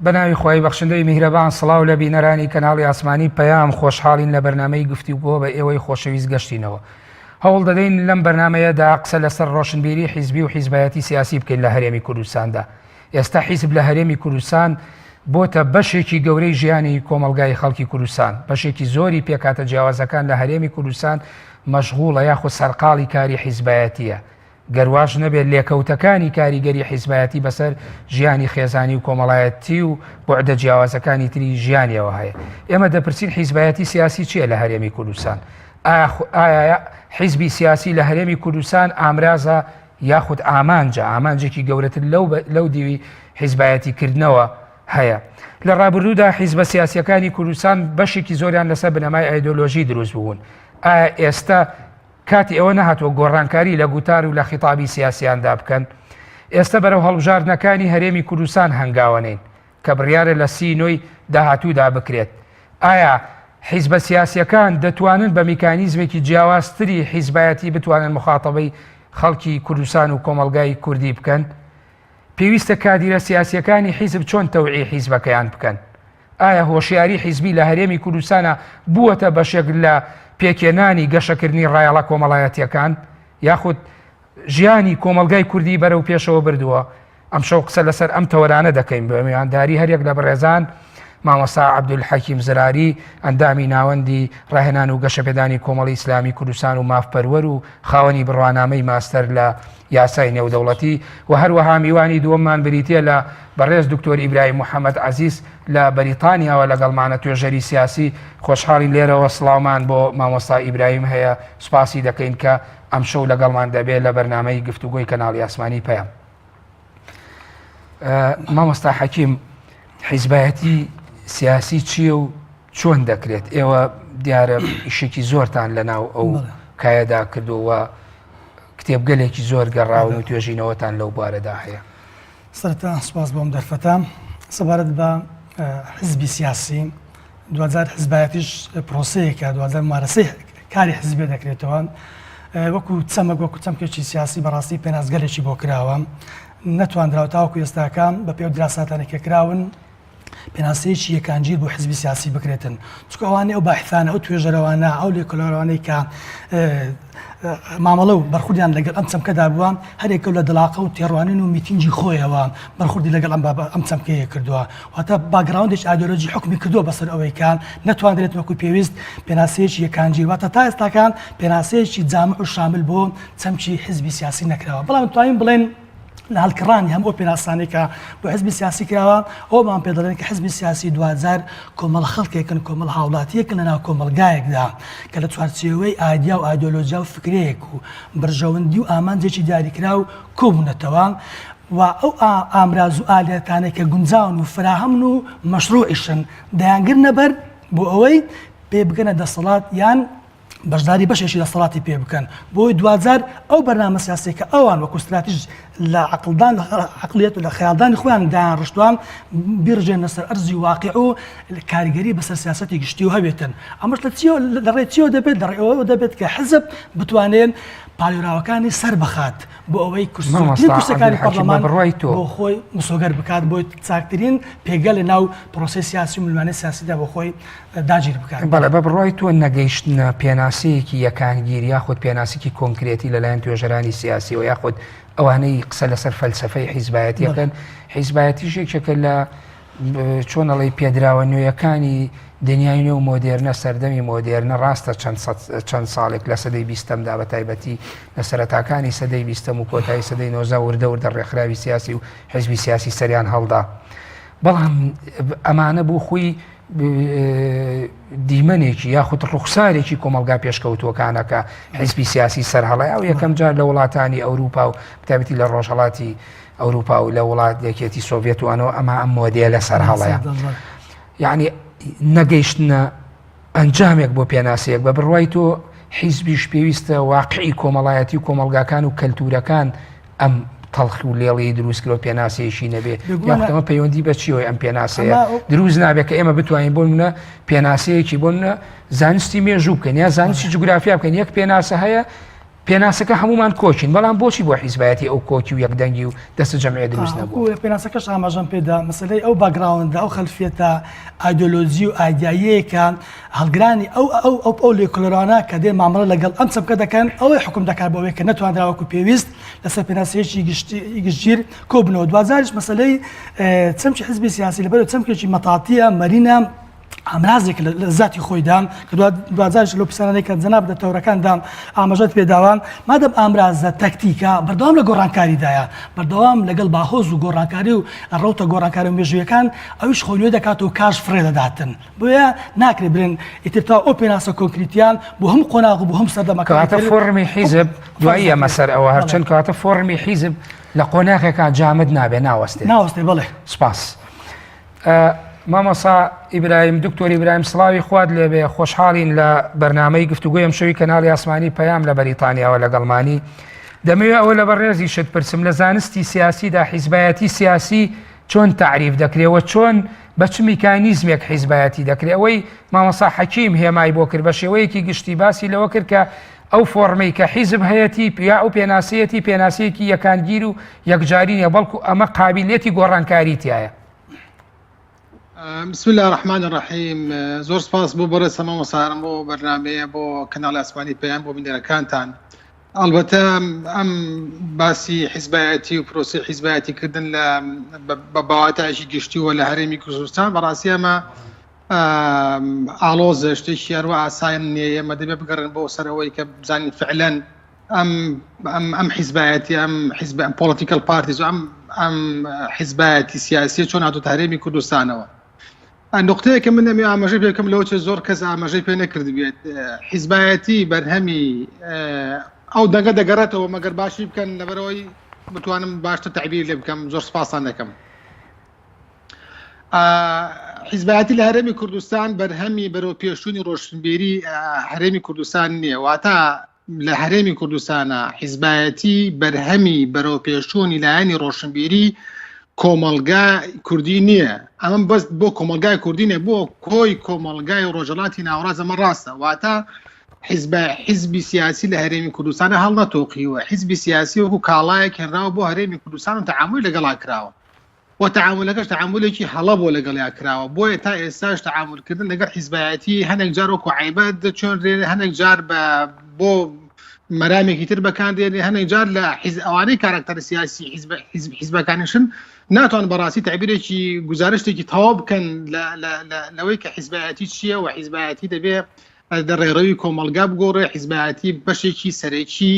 بەناوی خوای بەخشندەی میهرەبان سڵاو لە بینەرانی کەناڵی ئاسمانی پەیام خۆشحاڵین لە بەرنامەی گفتوگۆ بە ئێوەی خۆشەویست گەشتینەوە هەوڵ دەدەین لەم بەرنامەیەدا قسە لەسەر ڕۆشنبیری حیزبی و حیزبایەتی سیاسی بکەین لە هەرێمی کوردستاندا ئێستا حیزب لە هەرێمی کوردستان بۆتە بەشێکی گەورەی ژیانی کۆمەڵگای خەڵکی کوردستان بەشێکی زۆری پێکاتە جیاوازەکان لە هەرێمی کوردستان مەشغوڵە یاخود سەرقاڵی کاری حیزبایەتیە گەر واش نەبێت لێکەوتەکانی کاریگەری حیزبایەتی بەسەر ژیانی خێزانی و کۆمەڵایەتی و بوعدە جیاوازەکانی تری ژیانیەوە هەیە. ئێمە دەپرسین حیزبایەتی سیاسی چییە لە هەرێمی کوردستان؟ ئایا حیزبی سیاسی لە هەرێمی کوردستان ئامرازە یاخود ئامانجە، ئامانجێکی گەورەتر لەو دیوی حیزبایەتی کردنەوە هەیە؟ لە ڕابردوودا حیزبە سیاسیەکانی کوردستان بەشێکی زۆریان لەسەر بنەمای ئایدۆلۆژی دروست بوون. ئایا ئێستا کاتی ئەوە نەهاتووە گۆڕانکاری لە گوتار و لە خیتابی سیاسیاندا بکەن؟ ئێستە بەرەو هەڵبژاردنەکانی هەرێمی کوردستان هەنگاوەنێین کە بڕیارە لە سی نۆی داهاتوودا بکرێت. ئایا حیزبە سیاسیەکان دەتوانن بە میکانیزمێکی جیاوازتری حیزبایەتی بتوانن موخاتەبەی خەڵکی کوردستان و کۆمەڵگای کوردی بکەن؟ پێویستە کادیرە سیاسیەکانی حیزب چۆن تەوعی حیزبەکەیان بکەن؟ ئایا هۆشیاری حیزبی لە هەرێمی کوردستانا بووەتە بەشێک لە پێکهێنانی گەشەکردنی ڕایەڵە کۆمەڵایەتییەکان یاخود ژیانی کۆمەڵگای کوردی بەرەو پێشەوە بردووە؟ ئەمشەو قسە لەسەر ئەم تەوەرانە دەکەین بە میوانداری هەریەک لە بەڕێزان مامۆستا عەبدولحەکیم زراری ئەندامی ناوەندی ڕاهێنان و گەشەپێدانی کۆمەڵی ئیسلامی کوردستان و مافپەروەر و خاوەنی بڕوانامەی ماستەر لە یاسای نێودەوڵەتی و هەروەها میوانی دووەممان بریتییە لە بەڕێز دکتۆر ئیبراهیم محەمەد عەزیز لە بەریتانیاوە لەگەڵمانە توێژەری سیاسی، خۆشحاڵین لێرەوە سڵاومان بۆ مامۆستا ئیبراهیم هەیە سوپاسی دەکەین کە ئەمشەو لەگەڵمان دەبێت لە بەرنامەی گفتوگۆی کەناڵی ئاسمانی پەیام. مامۆستا حەکیم حیزبایەتی سیاسی چییە و چۆن دەکرێت؟ ئێوە دیارە ئیشێکی زۆرتان لەناو ئەو کایەدا کردووە کتێبگەلێکی زۆر گەڕاون و توێژینەوەتان لەو بوارەدا هەیە. سەرەتا سوپاس بۆ ئەم دەرفەتە. سەبارەت بە حزبی سیاسی، دواجار حزبایەتیش پرۆسەیەکە، دواجار ممارەسەی کاری حزبێ دەکرێتەوە. وەکو چەمک، وەکو چەمکێکی سیاسی بەڕاستی پێناسگەلێکی بۆ کراوە. نەتواندراوە تاوەکو ئێستاکە بەپێی ئەو دراساتانەی کە کراون، پێناسەیەکی یەکانگیر بۆ حزبی سیاسی بکرێتن چونکە ئەوانەی ئەو باحثانە ئەو توێژەرەوانە ئەو لێکۆلەرەوانەی کە مامەڵە و بەرخوردیان لەگەڵ ئەم چەمکەدا بووە هەرێکە لە دڵاقە و تێڕوانین و میتینگی خۆیەوە بەرخوردی لەگەڵ ئەم بابە ئەم چەمکەیە کردووە واتە background ێکی ئایدۆلۆژی حکومی کردووە بەسەر ئەوەی کە نەتواندرێت وەکو پێویست پێناسەیەکی یەکانگیر واتە تا ئێستاکان پێناسەیەکی جامع و شامل بۆ چەمکی حزبی سیاسی نەکراوە بەڵام توانین بڵێن لە هەڵکڕانی هەموو ئەو پێناسانەی کە بۆ حزبی سیاسی کراوە، ئەوەمان پێ دەڵێن کە حزبی سیاسی دواجار کۆمەڵە خەڵکێکن، کۆمەڵە هاوڵاتییەکن لەناو کۆمەڵگایەکدا کە لە چوارچێوەی ئایدیا و ئایدۆلۆژیا و فکرەیەک و بەرژەوەندی و ئامانجێکی دیاریکراو کۆبوونەتەوە و ئەو ئامراز و ئالەتانەی کە گونجاون و فراهەمن و مەشروعیشن دەیانگرنە بەر بۆ ئەوەی پێ بگەنە دەسەڵات یان بەشداری بەشێکی دەسەڵاتی پێ بکەن بۆی دواجار ئەو بەرنامە سیاسیە کە ئەوان وەکو ستراتیژ لە عەقڵدان لە عەقڵیەت و لە خەیاڵدانی خۆیان دایان ڕشتوان بیڕژێنە سەر ئەرزی واقع و کاریگەری بەسەر سیاسەتی گشتی و هەبێتن ئەمەش لە چیەوە لە ڕێی چیەوە دەبێت لە ڕێی ئەوەوە دەبێت کە حزب بتوانێت پاڵێوراوەکانی سەر بخات بۆ ئەوەی کورسیترین مامۆستا کورسەکانی عەبدولحەکیم بە پەرلەمان بڕوای تۆ بۆ خۆی مسۆگەر بکات بۆی چاکترین پێگە لە ناو پرۆسەی سیاسی و ململانێ سیاسیدا بۆ خۆی داگیر بکات. بەڵێ، بە بڕوای تۆ نەگەیشتنە پێناسەیەکی یەکانگیر یاخود پێناسەکی کۆنکرێتی لەلایەن توێژەرانی سیاسیەوە یاخود ئەوانەی قسە لەسەر فەلسەفەی حیزبایەتی ئەکەن، حیزبایەتیش یەکێکە لە چۆن ئەڵێی پێدراوە نوێیەکانی دنیای نوێ و مۆدێرنە، سەردەمی مۆدێرنە، ڕاستە چەند سەد چەند ساڵێک لە سەدەی بیستەمدا بە تایبەتی لە سەرەتاکانی سەدەی بیستەم و کۆتایی سەدەی 19 وردە وردە ڕێکخراوی سیاسی و حیزبی سیاسی سەریان هەڵدا بەڵام ئەمانە بۆ خۆی دیمەنێکی یاخود ڕوخسارێکی کۆمەڵگا پێشکەوتووەکانە کە حیزبی سیاسی سەرهەڵای ئەو یەکەم جار لە وڵاتانی ئەوروپا و بەتایبەتی لە ڕۆژهەڵاتی ئەوروپا و لە وڵات یەکێتی سۆڤێت وانەوە ئەمە ئەم مۆدێلە سەرهەڵەیە یعنی نەگەیشتنە ئەنجامێک بۆ پێناسەیەک بە بڕوای تۆ حیزبیش پێویستە واقعی کۆمەڵایەتی و کۆمەڵگاکان و کەلتورەکان ئەم تەڵخی و لێڵی دروست کرد و پێناسەیەکی نەبێ یاخود ئەمە پەیوەندی بە چیەوەی ئەم پێناسەیە دروست نابێت کە ئێمە بتوانین بۆ منە پێناسەیەکی بۆ منە زانستی مێژوو بکەین یا زانستی جوگرافیا بکەین یەک پێناسە هەیە. پێناسەکە هەمومان کۆکین بەڵام بۆچی بۆ حیزبایەتی ئەو کۆکی و یەکدەنگی و دەستە جەمعیە دروست نەبوو؟ پێناسەکەش ئاماژەم پێدا مەسەلەی ئەو background ە ئەو خەلفیەتە ئایدۆلۆجی و ئایدیاییەیە کە هەڵگرانی ئەو ئەو ئەو ئەو لێکۆلەرانە کە دێن مامەڵە لەگەڵ ئەم چەمکە دەکەن ئەوەی حکوم دەکات بۆ ئەوەی کە نەتوانرا وەکو پێویست لەسەر پێناسەیەکی گشتی گشتگیر کۆبنەوە دواجاریش مەسەلەی چەمکی حزبی سیاسی لەبەر چەمکێکی مەتاتیە مەرینە ئامرازێک لە زاتی خۆیدا کە دواجاریش لەو پرسیارانەی کە جەنابت لە تەوەرەکاندا ئاماژەت پێداوە مادەم ئامرازە تەکتیکە بەردەوام لە گۆڕانکاریدایە بەردەوام لەگەڵ باهۆز و گۆڕانکاری و ڕەوتە گۆڕانکاری و مێژوویەکان ئەویش خۆی نوێ دەکات و کاش فڕێ دەداتن بۆیە ناکرێت برێن ئیتر تا ئەو پێناسە کۆنکریتیان بۆ هەموو قۆناغ و بۆ هەموو سەردەمەکە کەواتە فۆڕمی حیزب دوایی ئەمە سەر ئەوە هەرچەند کەواتە فۆڕمی حیزب لە قۆناغێکا جامد نابێ ناوەستێت ناوەستێ بەڵێ سپاس. مامۆسا ئیبراهیم دکتۆر ئیبراهیم سڵاوی خوات لێبێ خۆشحاڵین لە بەرنامەی گفتوگۆی ئەمشەوی کەناڵی ئاسمانی پەیام لە بەریتانیاوە لەگەڵمانی دەمەوێت ئەوە لە بەڕێزیشت پرسم لە زانستی سیاسیدا حیزبایەتی سیاسی چۆن تەعریف دەکرێ و چۆن بە چ میکانیزمێک حیزبایەتی دەکرێ ئەوەی مامۆسا حەکیم هێمای بۆ کرد بە شێوەیەکی گشتی باسی لەوە کرد کە ئەو فۆڕمەی کە حیزب هەیەتی یا ئەو پێناسەیەتی پێناسەیەکی یەکانگیر و یەکجاری نیە بەڵکو ئەمە قابیلیەتی گۆڕانکاری تیایە. بسم اللە الرحمن الرحیم زۆر سپاس بۆ بەڕێز مامۆستا ئارام بۆ بەرنامەیە بۆ کەناڵی ئاسمانی پەیام بۆ بینەرەکانتان ئەڵبەتە ئەم باسی حیزبایەتی و پرۆسی حیزبایەتی کردن لە بە باواتایەکی گشتیوە لە هەرێمی کوردستان بەڕاستی ئەمە ئاڵۆزە شتێکی هەروە ئاسان نییە ئێمە دەبێت بگەڕێن بۆ سەرەوەی کە بزانین فعلەن ئەم ئەم ئەم حیزبایەتی ئەم حیزب ئەم political parties و ئەم ئەم حیزبایەتی سیاسیە چۆن هاتووتە هەرێمی کوردستانەوە نقطەیە کە من ئەمێ ئاماژەی پێ بکەم لەوە چێ زۆر کەس ئاماژەی پێ نەکردبێت حیزبایەتی بەرهەمی ئەو دەنگە دەگەڕێتەوە مەگەر باشی بکەن لەبەرەوەی بتوانم باشتر تعبیر لێ بکەم زۆر سپاسان دەکەم حیزبایەتی لە هەرێمی کوردستان بەرهەمی بەرەو پێشوونی ڕۆشنبیری هەرێمی کوردستان نییە واتە لە هەرێمی کوردستانا حیزبایەتی بەرهەمی بەرەوپێشچوونی لایەنی ڕۆشنبیری کۆمەڵگا کوردی نییە ئەمە بەس بۆ کۆمەڵگای کوردی نیە بۆ کۆی کۆمەڵگای ڕۆژەڵاتی ناوەڕاست ئەمە ڕاستە واتە حیزب حیزبی سیاسی لە هەرێمی کوردستانە هەڵنەتۆقیوە حیزبی سیاسی وەکو کاڵایەک هێنراوە بۆ هەرێمی کوردستان و تەعامولی لەگەڵا کراوە و تەعامولەکەش تەعامولێکی هەڵە بۆ لەگەڵیا کراوە بۆیە تا ئێستاش تەعامولکردن لەگەڵ حیزبایەتی هەنێک جار وەکو عەیبە دەچۆنرێ هەنێک جار بە بۆ مەرامێکی تر بەکاردێنێ هەنێک جار لە حیز ئەوانەی کاراکتەر سیاسی حیزب حیزب حیزبەکانیشن ناتوان بەڕاستی تعبیرێکی گزارشتێکی تەواو بکەن لەوەی کە حیزبایەتی چییە و حیزبایەتی دەبێ لە ڕێڕەوی کۆمەڵگا بگۆڕێ حیزبایەتی بەشێکی سەرەکی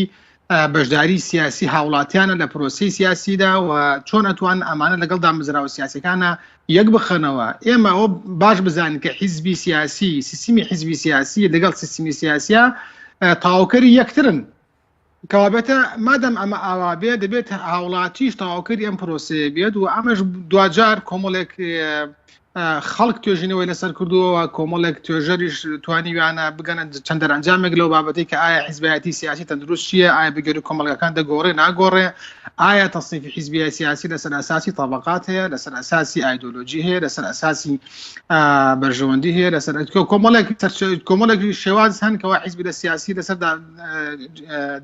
بەشداری سیاسی هاوڵاتیانە لە پرۆسەی سیاسیدا و چۆن ئەتوان ئەمانە لەگەڵ دامەزراوە سیاسەکانە یەک بخەنەوە ئێمە ئەوە باش بزانین کە حیزبی سیاسی سیستمی حیزبی سیاسی لەگەڵ سیستمی سیاسە تاوکەری یەکترن کەوابێتە مادەم ئەمە ئاوا بێ دەبێت هاوڵاتیش تەواوکەری ئەم پرۆسەیە بێت و ئەمەش دواجار کۆمەڵێک خەڵک توێژینەوەی لەسەر کردووە کۆمەڵێک توێژەریش توانیویانە بگەنە چەند دەرەنجامێک لەو بابەتەی کە ئایا حیزبایەتی سیاسی تەندروست چییە ئایا بگەری کۆمەڵگەکان دەگۆڕێ ناگۆڕێ ئایا تەسنیفی حیزبی سیاسی لەسەر ئەساسی تەبقات هەیە لەسەر ئەساسی ئایدۆلۆژی هەیە لەسەر ئەساسی بەرژەوەندی هەیە لەسەر کۆمەڵێک کۆمەڵێک شێواز هەن کەوا حیزبی لە سیاسی لەسەر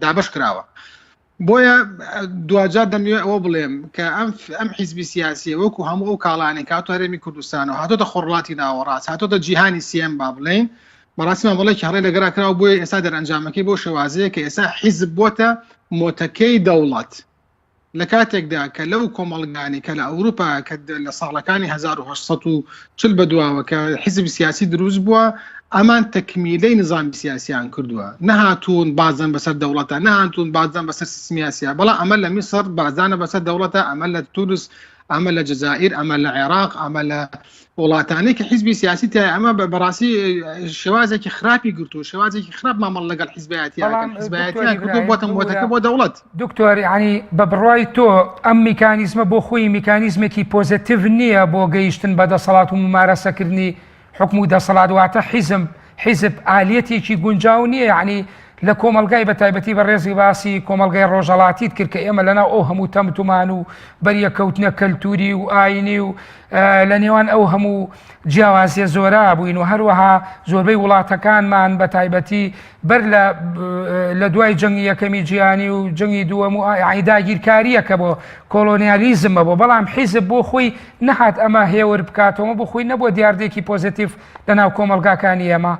دابش کراوە بۆیە دواجار دەمەوێت ئەوە بڵێم کە ئەم ئەم حیزبی سیاسیە وەکو هەموو ئەو کاڵانەی کە هاتۆ هەرێمی کوردستان و هاتۆتە خۆڕڵاتی ناوەڕاست هاتۆتە جیهانی سێم با بڵێین بەڕاستی مامەڵێکی هەڵەی لەگەرا کراوە بۆیە ئێستا دەرئەنجامەکەی بۆ شێوازەیە کە ئێستا حیزب بۆتە مۆتەکەی دەوڵەت لە کاتێکدا کە لەو کۆمەڵگانی کە لە ئەوروپا کە لە ساڵەکانی 1940 بەدواوە کە حیزب سیاسی دروست بووە ئەمان تەکمیلەی نظامی سیاسیان کردووە نەهاتوون بازدان بەسەر دەوڵەتە نەهاتوون بازدان بەسەر سیستمی سیاسیا بەڵام ئەمە لە میسر بازدانە بەسەر دەوڵەتە ئەمە لە تونس ئەمە لە جەزائیر ئەمە لە عێراق ئەمە لە وڵاتانەی کە حیزبی سیاسی تای ئەمە بە بەڕاستی شێوازێکی خراپی گرتو شێوازێکی خراپ مامەڵ لەگەڵ حیزبایەتیان حیزبایەتیان کردو بۆتە مۆتەکە بۆ دەوڵەت. دکتۆر یانی بە بڕوای تۆ ئەم میکانیزمە بۆ خۆی میکانیزمێکی پۆزەتیڤ نییە بۆ گەیشتن بە دەسەڵات و مومارەسەکردنی حوکم و دەسەڵات واتە حیزم حیزب ئالیەتێکی گونجاو نییە یانی. لە کۆمەڵگای بە تایبەتی بەڕێزی باسی کۆمەڵگای ڕۆژهەڵاتیت کرد کە ئێمە لەناو ئەو هەموو تەمتومان و بەریەکەوتنە کەلتوری و ئاینی و لە نێوان ئەو هەموو جیاوازیە زۆرا بووین و هەروەها زۆربەی وڵاتەکانمان بە تایبەتی بەر لە لە دوای جەنگی یەکەمی جیهانی و جەنگی دووەم و یانی داگیرکارییەکە بۆ کۆلۆنیالیزمە بۆ بەڵام حیزب بۆ خۆی نەهات ئەمە هێور بکاتەوە بۆ خۆی نەبووە دیاردێکی پۆزیتیڤ لە ناو کۆمەڵگاکانی ئێمە.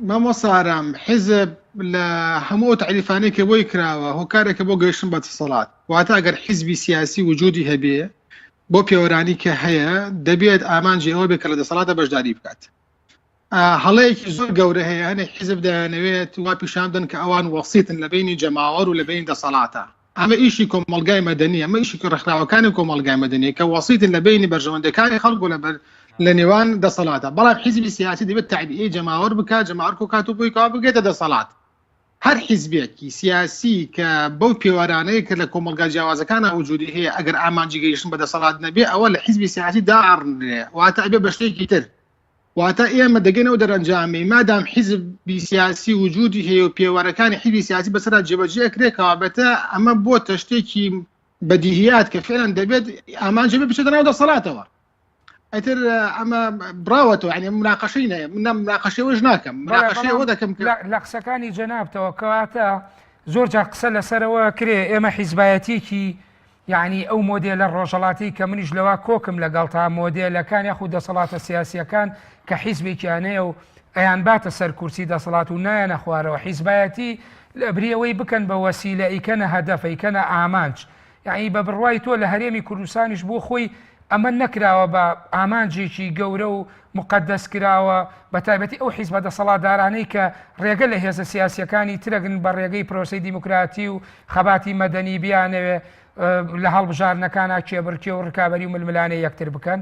مامۆستا ئارام، حیزب لە هەموو ئەو تەعریفانەی کە بۆی کراوە هۆکارێکە بۆ گەیشتن بە دەسەڵات. واتە ئەگەر حیزبی سیاسی وجودی هەبێ بۆ پێوەرانی کە هەیە دەبێت ئامانجی ئەوە بێت کە لە دەسەڵاتە بەشداری بکات. هەڵەیەکی زۆر گەورە هەیە هەنێک حیزب دەیانەوێت وا پیشان بدەن کە ئەوان وەسیتن لە بینی جەماوەر و لە بینی دەسەڵاتە. ئەمە ئیشی کۆمەڵگای مەدەنیە، ئەمە ئیشی ڕێکخراوەکانی کۆمەڵگای مەدەنیە کە وەسیتن لە بینی بەرژەوەندەکانی خەڵک و لەبەر لە نێوان دەسەڵاتە. بەڵام حیزبی سیاسی دەبێت تەعبیئەی جەماوەر بکات، جەماوەر کۆکات و بۆی کەوا بگێتە دەسەڵات. هەر حیزبێکی سیاسی کە بەو پێوەرانەی کە لە کۆمەڵگا جیاوازەکانا وجودی هەیە ئەگەر ئامانجی گەیشتن بە دەسەڵات نەبێ ئەوە لە حیزبی سیاسی دائەڕنرێ واتە ئەبێ بە شتێکی تر. واتە ئێمە دەگەینە ئەو دەرەنجامەی مادام حیزبی سیاسی وجودی هەیە و پێوەرەکانی حیزبی سیاسی بەسەرا جێبەجێ ئەکرێ کەوابێتە ئەمە بۆتە شتێکی بەدیهیات کە فعلا دەبێت ئامانجی بێ بچێتە ناو دەسەڵاتەوە. ئیتر ئەمە بڕاوەتەوە یعنی مناقەشەی نایە من مناقەشەوەش ناکەم مناقەشەوە دەکەم لە قسەکانی جەنابتەوە کەواتە زۆر جار قسە لەسەرەوە کرێ ئێمە حیزبایەتیەکی یەعنی ئەو مۆدێلە ڕۆژهەڵاتی کە منیش لەوە کۆکم لەگەڵتا، مۆدێلەکان یاخود دەسەڵاتە سیاسییەکان کە حیزبێکیان هەیە و ئەیانباتە سەر کورسی دەسەڵات و نایەنە خوارەوە، حیزبایەتی لەبری ئەوەی بکەن بە وەسیلە ئەیکەنە هەدەف، ئەیکەنە ئامانج. یەعنی بە بڕوای تۆ لە هەرێمی کوردستانیش بۆ خۆی ئەمە نەکراوە بە ئامانجێکی گەورە و موقەدەس کراوە، بە تایبەتی ئەو حیزبە دەسەڵاتدارانەی کە ڕێگە لە هێزە سیاسییەکانی ترەگن بە ڕێگەی پرۆسەی دیموکراتی و خەباتی مەدەنی بیانەوێ لە هەڵبژاردنەکانا کێبڕکێ و ڕکابەری و ململانێی یەکتر بکەن؟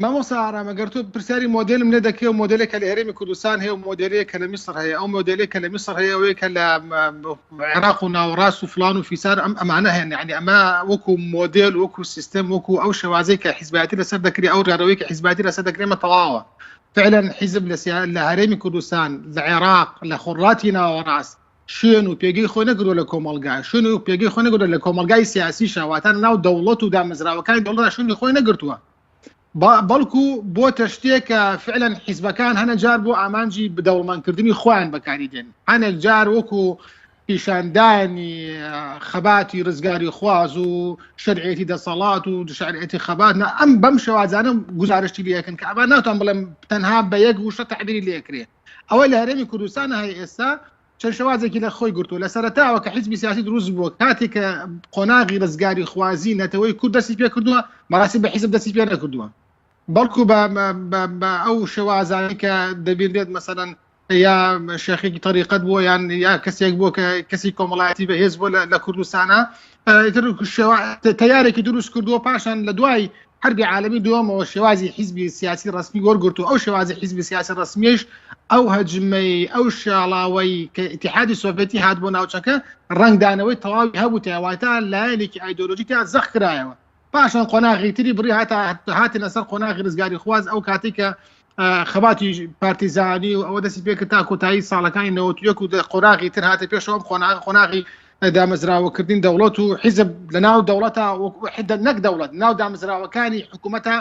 مامۆستا ئارام ئەگەر تۆ پرسیاری مۆدێلم لێ دەکەی و مۆدێلێک کە لە هەرێمی کوردستان هەیە و مۆدێلێک کە لە میسر هەیە ئەو مۆدێلێک کە لە میسر هەیە ئەوەیە کە لە عێراق و ناوەڕاست و فلان و فیسار ئەم ئەمانە هەن یعنی ئەمە وەکو مۆدێل وەکو سیستم وەکو ئەو شێوازەی کە حیزبایەتی لەسەر دەکرێت ئەو ڕێڕەوەی کە حیزبایەتی لەسەر دەکرێت مە تەواوە فعلا حیزب لە لە هەرێمی کوردستان لە عێراق لە خۆڕاتی ناوەڕاست شوێن و پێگەی خۆی نەگرتووە لە کۆمەڵگا، شوێن و پێگەی خۆی نەگرتووە لە کۆمەڵگای سیاسیشا، واتە ناو دەوڵەت و دامەزراوەکانی دەوڵەتدا شوێنی خۆی نەگرتووە، بەڵکو بۆتە شتێک کە فعلەن حیزبەکان هەنە جار بۆ ئامانجی دەوڵەمەندکردنی خۆیان بەکاری دێن، هەنێک جار وەکو پیشاندانی خەباتی ڕزگاری خواز و شەرعیەتی دەسەڵات و شەرعیەتی خەبات نا ئەم بەم شێوازانە گوزارشتی لێکن کە ئەمە ناتوان بڵێم تەنها بە یەک وشە تەعبیری لێکرێ. ئەوەی لە هەرێمی کوردستان هەیە ئێستا چەند شێوازێکی لە خۆی گرتووە لە سەرەتاوە کە حیزبی سیاسی دروست بووە کاتێک کە قۆناغی ڕزگاری خوازی نەتەوەی کورد دەستی پێ کردووە بەڕاستی بە حیزب دەستی پێ نەکردووە بەڵکو بە ئەو شێوازانی کە دەبینرێت مەسەلەن یا شێخێکی تەریقەت بووە یان یا کەسێک بووە کە کەسی کۆمەڵایەتی بەهێز بووە لە کوردستانە ئیتر تەیارێکی دروست کردووە پاشان لە دوای حەربی عالەمی دووەمەوە شێوازی حیزبی سیاسی ڕەسمی وەرگرت و ئەو شێوازی حیزبی سیاسی ڕەسمیش ئەو هەجمەی ئەو شاڵاوەی کە ئیتیحادی سۆڤێتی هات بۆ ناوچەکە ڕەنگدانەوەی تەواوی هەبوو تیا واتە لایەنێکی ئایدۆلۆژی تیا زەق کرایەوە پاشان قۆناغی تری بڕی هاتا هاتنە سەر قۆناغی ڕزگاری خواز ئەو کاتێک کە خەباتی پارتیزانی و ئەوە دەستی پێکرد تا کۆتایی ساڵەکانی 91 و قۆناغی تر هاتە پێشەوە قۆناغ قۆناغی دامەزراوەکردنی دەوڵەت و حیزب لە ناو دەوڵەتە حدە نەک دەوڵەت ناو دامەزراوەکانی حکوومەتە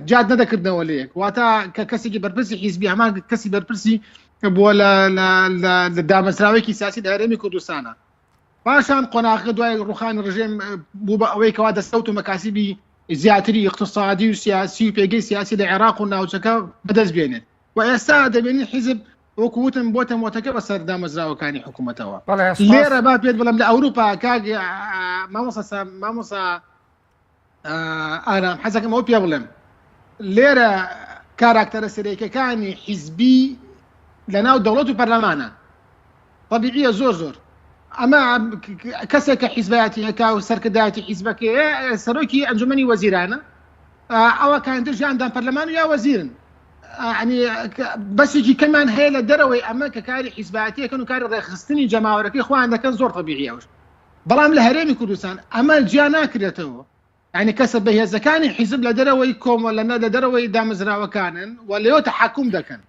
جاد نەدەکردنەوە لەیەک واتە کە کەسێکی بەرپرسی حیزبی هەمان کەسی بەرپرسی بووە لە دامەزراوەیەکی سیاسی لە هەرێمی کوردستانە پاشان قۆناغەکە دوای ڕوخانی ڕژێم بوو بە ئەوەی کەوا دەستەوت و مەکاسیبی زیاتری اقتصادی و سیاسی و پێگەی سیاسی لە عێراق و ناوچەکە بەدەست بێنێت و ئێستا دەبینین حیزب وەکو وتم بۆتە مۆتەکە بەسەر دامەزراوەکانی حکوومەتەوە لێرە با پێت بڵم لە ئەوروپا کاک مامۆسا مامۆسا ئارام حەزەکەم ئەو پێ بڵێم لێرە کاراکتەرە سەرەکیەکانی حیزبی لە ناو دەوڵەت و پەرلەمانە طبیعیە زۆر زۆر ئەمە کەسێک کە حیزبایەتی هەکا و سەرکردایەتی حیزبەکەیە سەرۆکی ئەنجومەنی وەزیرانە ئەوە کاندر ژیاندان پەرلەمان و یا وەزیرن ینی بەسێکی کەمان هەیە لە دەرەوەی ئەمە کە کاری حیزبایەتیەکەن و کاری ڕێکخستنی جەماوەرەکەی خۆیان دەکەن زۆر طبیعیەوەش بەڵام لە هەرێمی کوردستان ئەمە جیا ناکرێتەوە یعنی کەسە بەهێزەکانی حیزب لە دەرەوەی کۆمە لە لە دەرەوەی دامەزراوەکانن و لەوە تەحەکوم دەکەن.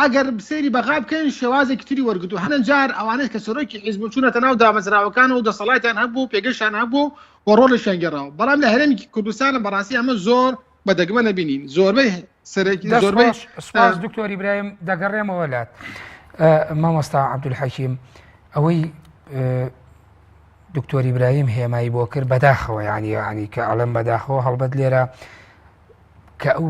ئەگەر سەیری بەغا بکەین شێوازێکی تری وەرگرتووە. هەنێ جار ئەوانەی کە سەرۆکی حیزب بوون چوونەتە ناو دامەزراوەکان و دەسەڵاتیان هەبوو و پێگەشیان هەبوو و ڕۆڵیشیان گێڕاوە. بەڵام لە هەرێمی کوردستان بەڕاستی ئەمە زۆر بە دەگمەن نەبینین. زۆربەی سەرەکی دەست زۆربەی خۆش سوپاس دکتۆر ئیبراهیم دەگەڕێمەوە لات مامۆستا عەبدولحەکیم ئەوەی دکتۆر ئیبراهیم هێمای بۆ کرد بەداخەوە یعنی یعنی کە ئەڵێم بەداخەوە هەڵبەت لێرە کە ئەو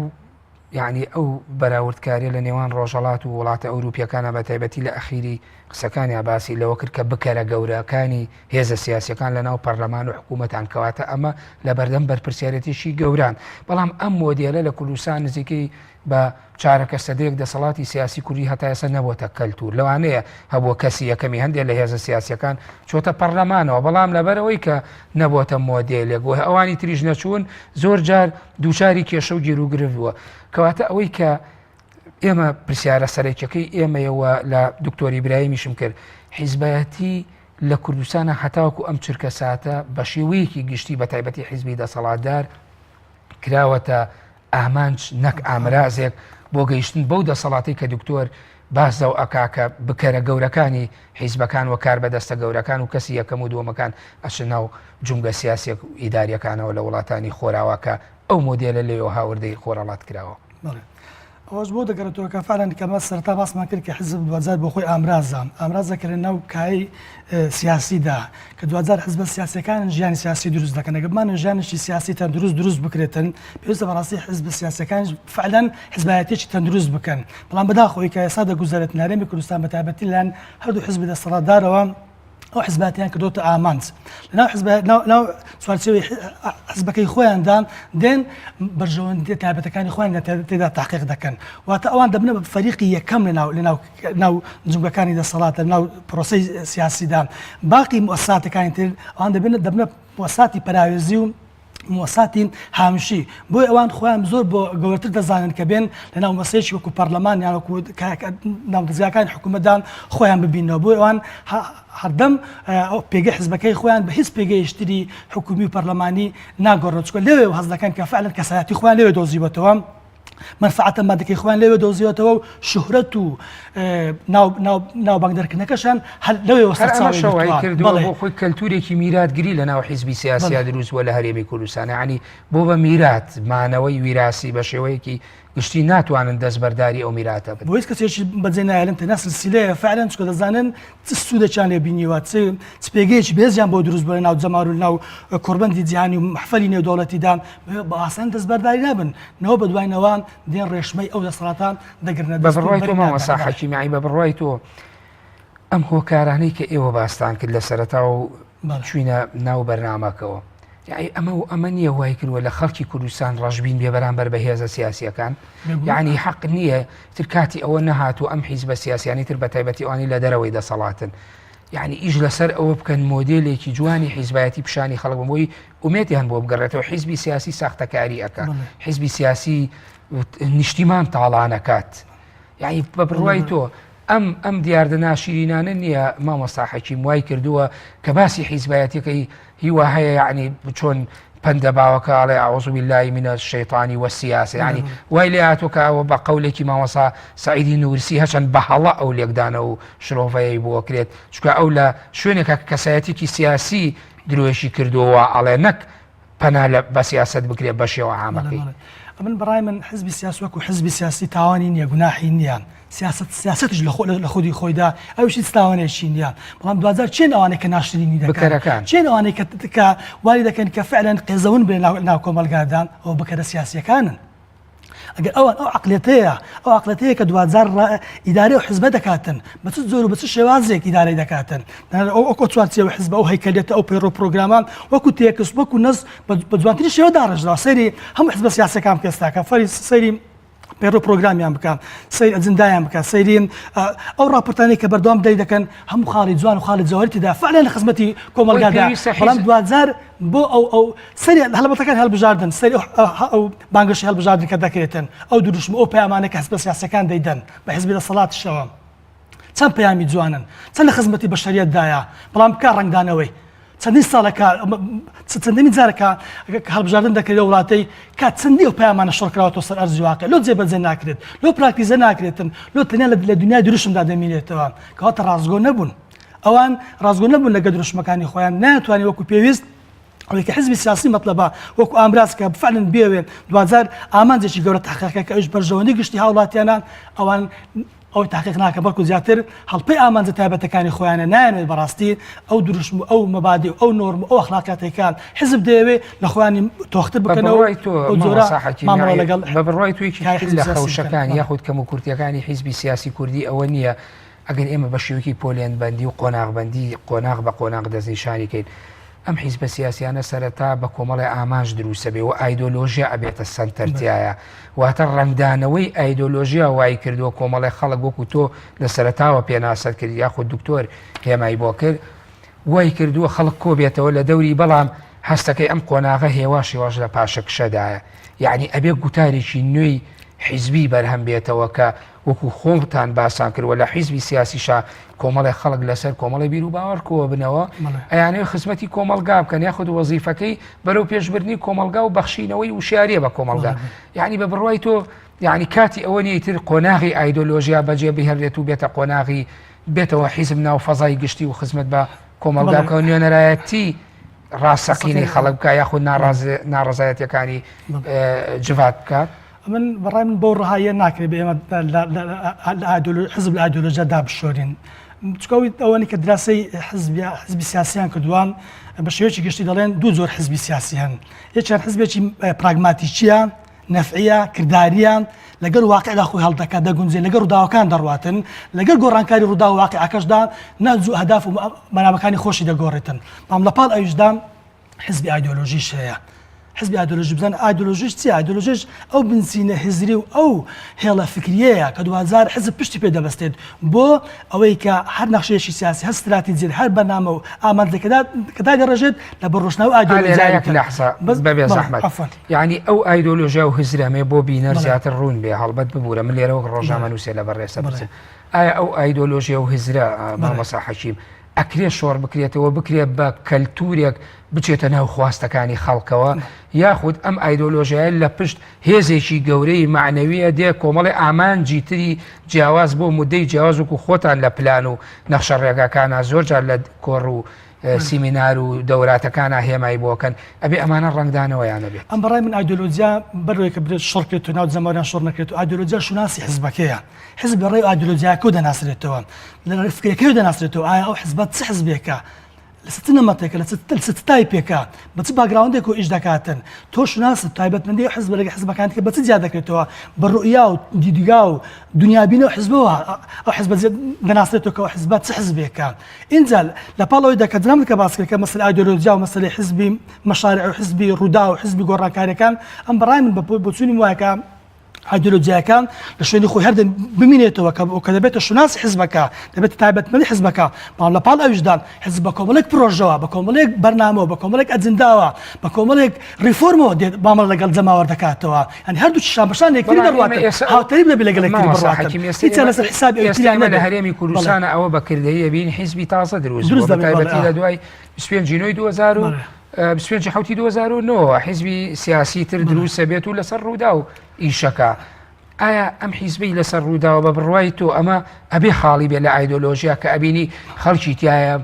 یعنی ئەو بەراوردکاریە لە نێوان ڕۆژەڵات و وڵاتە ئەوروپیەکانە بە تایبەتی لە ئەخیری قسەکانیا باسی لەوە کرد کە بکەرە گەورەکانی هێزە سیاسەکان لە ناو پەرلەمان و حکوومەتان کەواتە ئەمە لە بەردەم بەرپرسیارەتیشی گەوران بەڵام ئەم مۆدێلە لە کوردستان نزیکەی بە چارەکە سەدەیەک دەسەڵاتی سیاسی کوردی هەتا ئێستا نەبۆتە کەلتور لەوانەیە هەبووە کەسی یەکەمی هەندێک لە هێزە سیاسیەکان چۆتە پەرلەمانەوە بەڵام لەبەرەوەی کە نەبۆتە مۆدێلێک و ئەوانی تریش نەچوون زۆر جار دووچاری کێشە و گیروگرفت بووە کەواتە ئەوەی کە ئێمە پرسیارە سەرەکیەکەی ئێمەیەوە لە دکتۆری برایمیشم کرد حیزبایەتی لە کوردستانە هەتاوەکو ئەم چرکە ساتە بە شێوەیەکی گشتی بە تایبەتی حیزبی دەسەڵاتدار کراوەتە ئامانج نەک ئامرازێک بۆ گەیشتن بەو دەسەڵاتەی کە دکتۆر باس لەو ئەکا کە بکەرە گەورەکانی حیزبەکان و کاربەدەستە گەورەکان و کەسی یەکەم و دووەمەکان ئەچنە ناو جومگە سیاسیە و ئیداریەکانەوە لە وڵاتانی خۆراوا کە ئەو مۆدێلە لەوێوە هاوردەی خۆرهەڵات کراوە. بەڵێ. ئەوەش بۆ دەگەڕێتەوە کە فعلا کە مە سەرەتا باسمان کرد کە حزب دواجار بۆ خۆی ئامرازە، ئامرازە کە لە ناو کایەی سیاسیدا کە دواجار حزبە سیاسیەکانن ژیانی سیاسی دروست دەکەن، ئەگەر بمانەوێت ژیانێکی سیاسی تەندروست دروست بکرێتن پێویستە بەڕاستی حزبە سیاسیەکانیش فعلا حزبایەتیەکی تەندروست بکەن، بەڵام بەداخەوەی کە ئێستا دەگوزەرێت لە هەرێمی کوردستان بە تایبەتی لەلایەن هەردوو حزبی دەسەڵاتدارەوە ئەو حزباتیان کردۆتە ئامانج لەناو حزب ناو چوارچێوەی حزبەکەی خۆیاندا دێن بەرژەوەندیە تایبەتەکانی خۆیان تێدا تاقیق دەکەن واتە ئەوان دەبنە بە فەریقی یەکەم لەناو لەناو ناو جومگەکانی دەسەڵات لە ناو پرۆسەی سیاسیدا باقی موسساتەکانی تر ئەوان دەبنە دەبنە موسساتی پەراوێزی و موساتی هامشی بۆیە ئەوان خۆیان زۆر بۆ گەورەتر دەزانن کە بێن لە ناو مەسەیەکی وەکو پەرلەمان یان وەکو ناو دەزگاکانی حکوومەتدا خۆیان ببینەوە بۆیە ئەوان هەردەم ئەو پێگەی حزبەکەی خۆیان بە هیچ پێگەیشتری حکومی و پەرلەمانی ناگۆڕن چونکە لەوێ هەست دەکەن کە فعلا کەسایەتی خۆیان لەوێ دۆزیوەتەوە مەنفەعەتە مادەکەی خۆیان لەوێ دۆزیوەتەوە و شوهرەت و ناوبانگ دەرکردنەکەشیان هەر لەوێوە هەر سەرچاوەی ئەمەشە وای گرتووە. کردووە بەڵێ. بۆ خۆی کەلتورێکی میراتگری لە ناو حیزبی سیاسیا دروست بووە لە هەرێمی کوردستان یانی بۆ بە میرات مانەوەی ویراسی بە شێوەیەکی گشتی ناتوانن دەستبەرداری ئەو میراتە بن. بۆ هیچ کەسێکی بەجێ نایەلن تەنیا سلسیلەیە فعلا چونکە دەزانن چ سوودێکیان لێ بینیوە چ چ پێگەیەکی بەهێزیان بۆ دروست بووە لە ناو جەماوەر و لە ناو کۆڕبەندی جیهانی و مەحفەلی نێودەوڵەتیدا بە ئاسانی دەستبەرداری نابن نەوە بە دوای نەوە دێن ڕێشمەی ئەو دەسەڵاتە دەگرنە بە دەست و بڕوای تۆ بەری مامۆستا نادەن. حەکیم یەعنی بە بڕوای تۆ ئەم هۆکارانەی کە ئێوە باستان کرد لە سەرەتا و بەڵێ. چوینە ناو بەرنامەکەوە یەعنی ئەمە و ئەمە نییە وای کردووە لە خەڵکی کوردستان ڕەشبین بێ بەرامبەر بە هێزە سیاسیەکان بێگومان. یەعنی حەق نییە تر کاتی ئەوە نەهاتوو ئەم حیزبە سیاسیانی تر بە تایبەتی ئەوانی لە دەرەوەی دەسەڵاتن یعنی ئیش لەسەر ئەوە بکەن مۆدێلێکی جوانی حیزبایەتی پیشانی خەڵک بن بۆی ئومێدیان بۆ بگەڕێتەوە حیزبی سیاسی ساختەکاری ئەکا حیزبی سیاسی نیشتیمان تاڵانەکات یعنی بە بڕوای تۆ ئەم ئەم دیاردە ناشیرینانە نییە مامۆستا حەکیم وای کردووە کە باسی حیزبایەتەکەی هیوا هەیە یعنی چۆن پەندە باوەکە ئەڵێ اعوذ باللە من الشیطان والسیاسە یعنی وای لێ هاتووە کە ئەوە بە قەولێکی مامۆستا سەعیدی نورسی هەچەند بە هەڵە ئەو لێکدانە و شرۆڤەیەی بۆ کرێت چونکە ئەو لە شوێنێکە کە کەسایەتێکی سیاسی درۆیەکی کردووە ئەڵێ نەک پەنا لە بە سیاسەت بکرێت بە شێوە عامەکەی. ئەمن بەڕای من حزبی سیاسی وەکو حزبی سیاسی تاوانی نییە گوناحی نییە سیاسەت سیاسەتیش لە لە خودی خۆیدا ئەویش هیچ تاوانێکی نییە بەڵام دواجار چێن ئەوانەی کە ناشرینی دەکەن بکەرەکان چێن ئەوانەی کە کە وای دەکەن کە فعلا قێزەون بێ ناو ناو کۆمەڵگادا ئەوە بکەرە سیاسیەکانن ئەگەر ئەوان ئەو عقلێتەیە ئەو عقلێتەیە کە دواجار ئیدارەی ئەو حزبە دەکاتن بە چ جۆر و بە چ شێوازێک ئیدارەی دەکاتن ئەو ئەو چوارچێوە حزب ئەو هەیکەلیەتە ئەو پەیڕەو پرۆگرامە وەکو تێکست وەکو نەز بە جوانترین شێوە داڕێژراوە سەیری هەموو حزبە سیاسەکان بکە ئێستاکە فەری سەیری پەیڕەو پرۆگرامیان بکە سەیری ئەجندایان بکە سەیری ئەو راپۆرتانەی کە بەردەوام دەری دەکەن هەموو خاڵی جوان و خاڵی جەوهەری تێدا فعلا لە خزمەتی کۆمەڵگادا بەڵام دواجار بۆ ئەو ئەو سەری هەڵبەتەکان هەڵبژاردن سەری ئەو بانگەشەی هەڵبژاردن کە دەکرێتن ئەو دروشم ئەو پەیامانە کە حزبە سیاسەکان دەیدەن بە حزبی دەسەڵاتیشەوە چەند پەیامی جوانن چەند لە خزمەتی بەشەریەتدایە بەڵام بکە ڕەنگدانەوەی. چەندین ساڵە کە چەندین جارە کە هەڵبژاردن دەکرێت لە وڵاتەی کە چەندی ئەو پەیامانە شۆڕکراوەتەوە سەر ئەرزی واقع لۆ جێبەجێ ناکرێت لۆ پراکتیزە ناکرێتن لۆ تەنیا لە دنیای دروشمدا دەمینێتەوە کەواتە ڕاستگۆ نەبوون ئەوان ڕاستگۆ نەبوون لەگە دروشمەکانی خۆیان ناتوانانی وەکو پێویست ئەوەی کە حزبی سیاسی مەطلبە وەکو ئامراز کە فعلا بێوێ دواجار ئامانجێکی گەورە تحقیقەکە کە ئەویش بەرژەوەندی گشتی هاوڵاتیانە ئەوان ئەوەی تاقیق ناکەن بەڵکو زیاتر هەڵپەی ئامانجە تایبەتەکانی خۆیانە نایانەوێت بەڕاستی ئەو دروشم و ئەو مەبادی و ئەو نۆرم و ئەو ئەخلاقیاتەی کە حزب دەیەوێت لە خۆیانی تۆختر بە بکەنەوە بڕوای تۆ ئەو جۆرە مامۆستا حەکیم مامەڵە یەعنی لەگەڵ بە بڕوای تۆ یەکێکی کاری تر حزبی لە سیاسی بکەن. خەوشەکان بەڵێ. یاخود کەموکورتییەکانی حیزبی سیاسی کوردی ئەوە نییە ئەگەر ئێمە بە شێوەیەکی پۆلێنبەندی و قۆناغبەندی قۆناغ بە قۆناغ دەستنیشانی کەین ئەم حیزبە سیاسیانە سەرەتا بە کۆمەڵێ ئامانج دروستەبێ و ئایدۆلۆژیا ئەبێتە سەنتەر تیایا واتە ڕەنگدانەوەی ئایدۆلۆژیا وای کردووە کۆمەڵێ خەڵک وەکو تۆ لە سەرەتاوە پێناسەت کرد یاخود دکتۆر هێمای بۆ کرد وای کردووە خەڵک کۆبێتەوە لە دەوری بەڵام هەستەکەی ئەم قۆناغە هێواش هێواش لە پاشەکشەدایە یعنی ئەبێ گوتارێکی نوێی حیزبی بەرهەم بێتەوە کە وەکو خۆتان باسان کرد و لە حیزبی سیاسیشا کۆمەڵێ خەڵک لەسەر کۆمەڵی بیر و باوەڕ کۆبنەوە ئەیانەوێ خزمەتی کۆمەڵگا بکەن یاخود وەزیفەکەی بەرەو پێشبردنی کۆمەڵگا و بەخشینەوەی وشیاریە بە کۆمەڵگا یعنی بە بڕوای تۆ یعنی کاتی ئەوە نیە تر قۆناغی ئایدۆلۆژیا بەجێ بهێڵرێت و بێتە قۆناغی بێتەوە حیزب ناو فەزای گشتی و خزمەت بە کۆمەڵگا بکە و نوێنەرایەتی ڕاستەقینەی خەڵک بکە یاخود ناڕەزایەتیەکانی جڤات بکات. ئەمن بەڕای من بەو ڕەهاییە ناکرێت بە ئێمە حزب لە ئایدۆلۆژیا دابشۆرین چونکە ئەوەی کە دراسەی حزب حزبی سیاسیان کردووە بە شێوەیەکی گشتی دەڵێن دوو جۆر حزبی سیاسی هەن یەکیان حزبێکی پراگماتیکیە نەفعیە کرداریە لەگەڵ واقعدا خۆی هەڵدەکات دەگونجێ لەگەڵ ڕووداوەکان دەڕواتن لەگەڵ گۆڕانکاری ڕوودا و واقعەکەشدا نەهج و ئەهداف و مەرامەکانی خۆشی دەگۆڕێتن بەڵام لەپاڵ ئەویشدا حزبی ئایدۆلۆژیش هەیە. حزبی ئایدۆلۆژی بزانە ئایدۆلۆژیش چییە؟ ئایدۆلۆژیش ئەو بنچینە هزری و ئەو هێڵە فکریەیە کە دواجار حزب پشتی پێ دەبەستێت بۆ ئەوەی کە هەر نەخشەیەکی سیاسی، هەر ستراتیجیەت، هەر بەرنامە و ئامانجێک کە دادەڕێژێت لە بەر ڕۆشنایی ئا لێرە ئایدۆلۆژیای یەک بکەن. لەحزە بەس بەبێ بەڵێ زەحمەت عەفوەن. یەعنی ئەو ئایدۆلۆژیا و هزرەمێ بۆ بینەر بەڵێ. زیاتر ڕوون بێ هەڵبەت ببورە من لێرە وەک بەڵێ. ڕۆژنامەنووسێ لە بەڕێزتە بەڵێ. پرسم ئایا ئەو ئایدۆلۆژیا و هزرە بەڵێ. مامۆستا حەکیم ئەکرێ شۆڕ بکرێتەوە بکرێ بە کەلتورێک بچێتە ناو خواستەکانی خەڵکەوە یاخود ئەم ئایدۆلۆژیایە لە پشت هێزێکی گەورەی مەعنەویە دێ کۆمەڵی ئامانجی تری جیاواز بۆ مدەی جیاواز وەکو خۆتان لە پلان و نەخشە ڕێگاکانە زۆر جار لە کۆڕ و سیمینار و دەوراتەکانە هێمای بۆکەن ئەبێ ئەمانە ڕەنگدانەوەیان هەبێت. ئەم بەڕای من ئایدۆلۆجیا بەرەوەی کە برێت شۆڕ کرێت و ناو جەماوەریان شۆڕ نەکرێت و ئایدۆلۆجیا شوناسی حزبەکەیە حزب لە ڕێی ئایدۆلۆجیاکەوە دەناسرێتەوە لە ڕێی فکرەکەیەوە دەناسرێتەوە ئایا ئەو حزبە چ حزبێکە لەسەر چ نەمەتێکە لەسەر لەسەر چ تایپێکە بە چ background ێک و ئیش دەکاتن تۆ شوناست تایبەتمەندی ئەو حزبە لەگەڵ حزبەکانی دیکە بە چ جیا دەکرێتەوە بە ڕوئیا و دیدگا و دنیابینی ئەو حزبەوە ئەو حزبە دەناسرێتەوە کە ئەو حزبە چ حزبێکە ئینجا لە پاڵ ئەوەی دەکە جنابت کە باس کرد کە مەسەلەی ئایدۆلۆژیا و مەسەلەی حزبی مەشارع و حزبی ڕووداو و حزبی گۆڕانکاریەکان ئەم بەڕای من بە بۆچوونی وایە کە ئایدۆلۆژیاکە لە شوێنی خۆی هەردەم بمینێتەوە کە کە دەبێتە شوناسی حزبەکە دەبێتە تایبەتمەندی حزبەکە بەڵام لە پاڵ ئەویشدا حزب بە کۆمەڵێک پرۆژەوە بە کۆمەڵێک بەرنامەوە بە کۆمەڵێک ئەجنداوە بە کۆمەڵێک ڕیفۆرمەوە دێت مامەڵە لەگەڵ جەماوەر دەکاتەوە یانی هەردوو شان بە شان یەکتری بەڵام ئێمە دەڕواتن ئێستا هاوتەریب دەبێت لەگەڵ یەکتری مامۆستا بڕواتن حەکیم ئێستا هیچیان ئێمە لەسەر حیسابی ئێستا ئەویتریان ئێمە لە نەبێت هەرێمی بەڵێ کوردستانە ئەوە بە کردەیی ئەبینین حیزبی تازە دروست دروست بووە بە دەبێت بەڵێ تایبەتی ئا لە دوای 25 ی نۆی 2000 و بەڵێ 25 حوتی 2009 حیزبی سیاسی تر بەڵێ دروستە بێت و لەسەر ڕووداو ئیشەکە ئایا ئەم حیزبەی لەسەر ڕووداوە بە بڕوای تۆ ئەمە ئەبێ خاڵی بێ لە ئایدۆلۆژیا کە ئەبینی خەڵکی تایە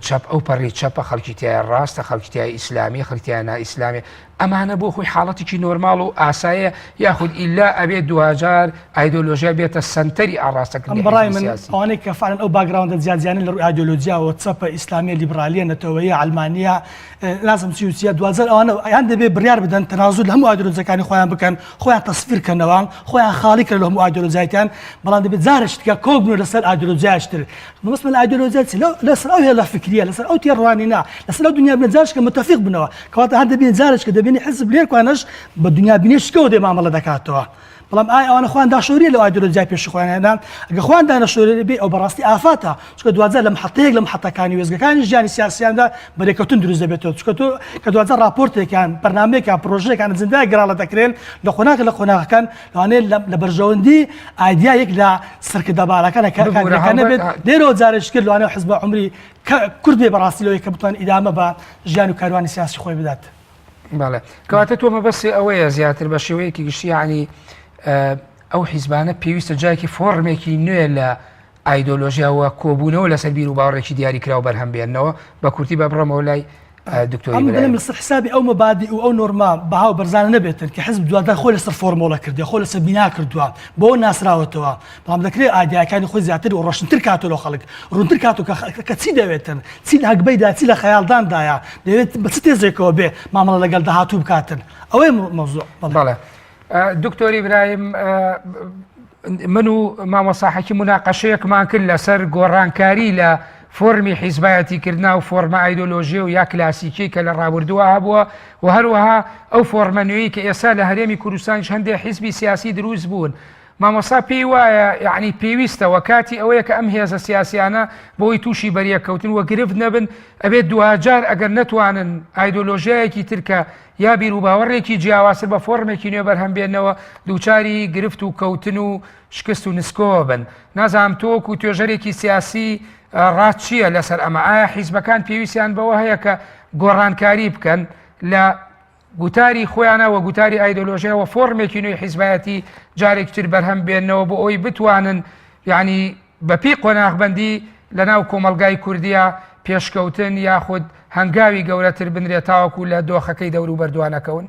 چەپ ئەو پەڕی چەپە خەڵکی تایە ڕاستە خەڵکی تای ئیسلامی خەڵکی تایە نائیسلامی ئەمانە بۆ خۆی حاڵەتێکی نۆرماڵ و ئاسایە یاخود ئیلا ئەبێ دواجار ئایدۆلۆژیا بێتە سەنتەری ئەم ئاڕاستەکردنی بەڕای حیزبی من سیاسی؟ ئەوانەی کە فعلا ئەو background ە جیاجیانە لە ڕووی ئایدۆلۆژیاوە چەپە ئیسلامیە لیبرالیە نەتەوەیە عەلمانیە نازم چی و چیە دواجار ئەوانە یان دەبێ بڕیار بدەن تەنازول لە هەموو ئایدۆلۆژیەکانی خۆیان بکەن خۆیان تەسفیر کەنەوە خۆیان خاڵی کەن لە هەموو ئایدۆلۆژیایان بەڵام دەبێت جارێکی دیکە کۆک بنەوە لەسەر ئایدۆلۆژیایەکی تر مەبەستمە لە ئایدۆلۆژیا چی لەسەر ئەو هێڵە فکریە لەسەر ئەو تێڕوانینە لەسەر ئەو دنیابینە جارێکە متەفیق بنەوە کەواتە هەر دەبینی جارێک کە دەبینی حزب لێرکوانەش بە دنیابینێکەوە دێ مامەڵە دەکاتەوە. بەڵام ئایا ئەوانە خۆیان داشۆریە لەو ئایدۆلۆجیای پێشی خۆیان یان نا؟ ئەگەر خۆیان دانەشۆرێ بێ ئەو بەڕاستی ئافاتە، چونکە دواجار لە محەتەیەک لە محەتەکانی وێستگەکانی ژیانی سیاسیاندا بەرێکەوتن دروست دەبێتەوە، چونکە تۆ کە دواجار ڕاپۆرتێک یان بەرنامەیەک یان پرۆژەیەک یان ئەجندایەک گەراڵە دەکرێن لە قۆناغێک لە قۆناغەکان لەوانەیە لە بەرژەوەندی ئایدیایەک لە سەرکردە باڵاکان کە ببورە کاندیدەکان هەڵبەت نەبێت لێرەوە جارێکی تر لەوانەیە حزبە عومری کورت بێ بەڕاستی لەوەی کە بتوانێت ئیدامە بە ژیان و کاروانی سیاسی خۆی بدات. بەڵێ کەواتە تۆ مەبەستی ئەوەیە زیاتر بە شێوەیەکی گشتی یعنی ئەو حیزبانە پێویستە جایکی فۆرمێکی نوێ لە ئایدۆلۆژیاوە کۆبوونەوە لەسەر بیر و باوەڕێکی دیاریکراو بەرهەم بێنەوە بە کورتی بە بڕەمەوە لای دکتۆر ئەم دەم لەسەر حسابی ئەو مەبادی و ئەو نۆرما بەها و بەرزانە نەبێتن کە حزب دواتر خۆی لەسەر فۆرمۆڵە کردێ خۆ لەسەر بینا کردووە بۆ ناسراوەتەوە بەڵام دەکرێت ئایدیاکانی خۆی زیاتر و ڕۆشنتر کاتەوە لە خەڵک ڕوونتر کاتەوە کە چی دەوێتن چی لە هەگبەیدا چی لە خەیاڵداندایە دەوێت بە چ تێزێکەوە بێ مامەڵە لەگەڵ داهاتوو بکاتن ئەوەی مەوزوع بەڵێ دکتۆر ئیبراهیم من و مامۆستا حەکیم مناقەشەیەکمان کرد لەسەر گۆڕانکاری لە فۆرمی حیزبایەتیکردنا و فۆرمە ئایدۆلۆژی و یا کلاسیکی کە لە ڕابردووە هەبووە و هەروەها ئەو فۆرمە نوێی کە ئێستا لە هەرێمی کوردستانیش هەندێک حیزبی سیاسی دروست بوون مامۆستا پێی وایە یەعنی پێویستە وە کاتی ئەوەیە کە ئەم هێزە سیاسیانە بۆی تووشی بەریەککەوتن وە گرفت نەبن ئەبێت دواجار ئەگەر نەتوانن ئایدۆلۆژیایەکی تر کە یا بیروباوەڕێکی جیاوازتر بە فۆرمێکی نوێ بەرهەم بێنەوە دووچاری گرفت و کەوتن و شکست و نسکۆوە بن نازانم تۆ وەکو توێژەرێکی سیاسی ڕات چییە لەسەر ئەمە ئایا حیزبەکان پێویستیان بەوە هەیە کە گۆڕانکاری بکەن لە گوتاری خۆیانە وە گوتاری ئایدۆلۆژیا وە فۆرمێکی نوێی حیزبایەتی جارێکی تر بەرهەم بێننەوە بۆ ئەوەی بتوانن یعنی بەپێی قۆناغبەندی لەناو کۆمەڵگای کوردیا پێشکەوتن یاخود هەنگاوی گەورەتر بنرێت تاوەکو لە دۆخەکەی دەوروبەر دوانەکەون؟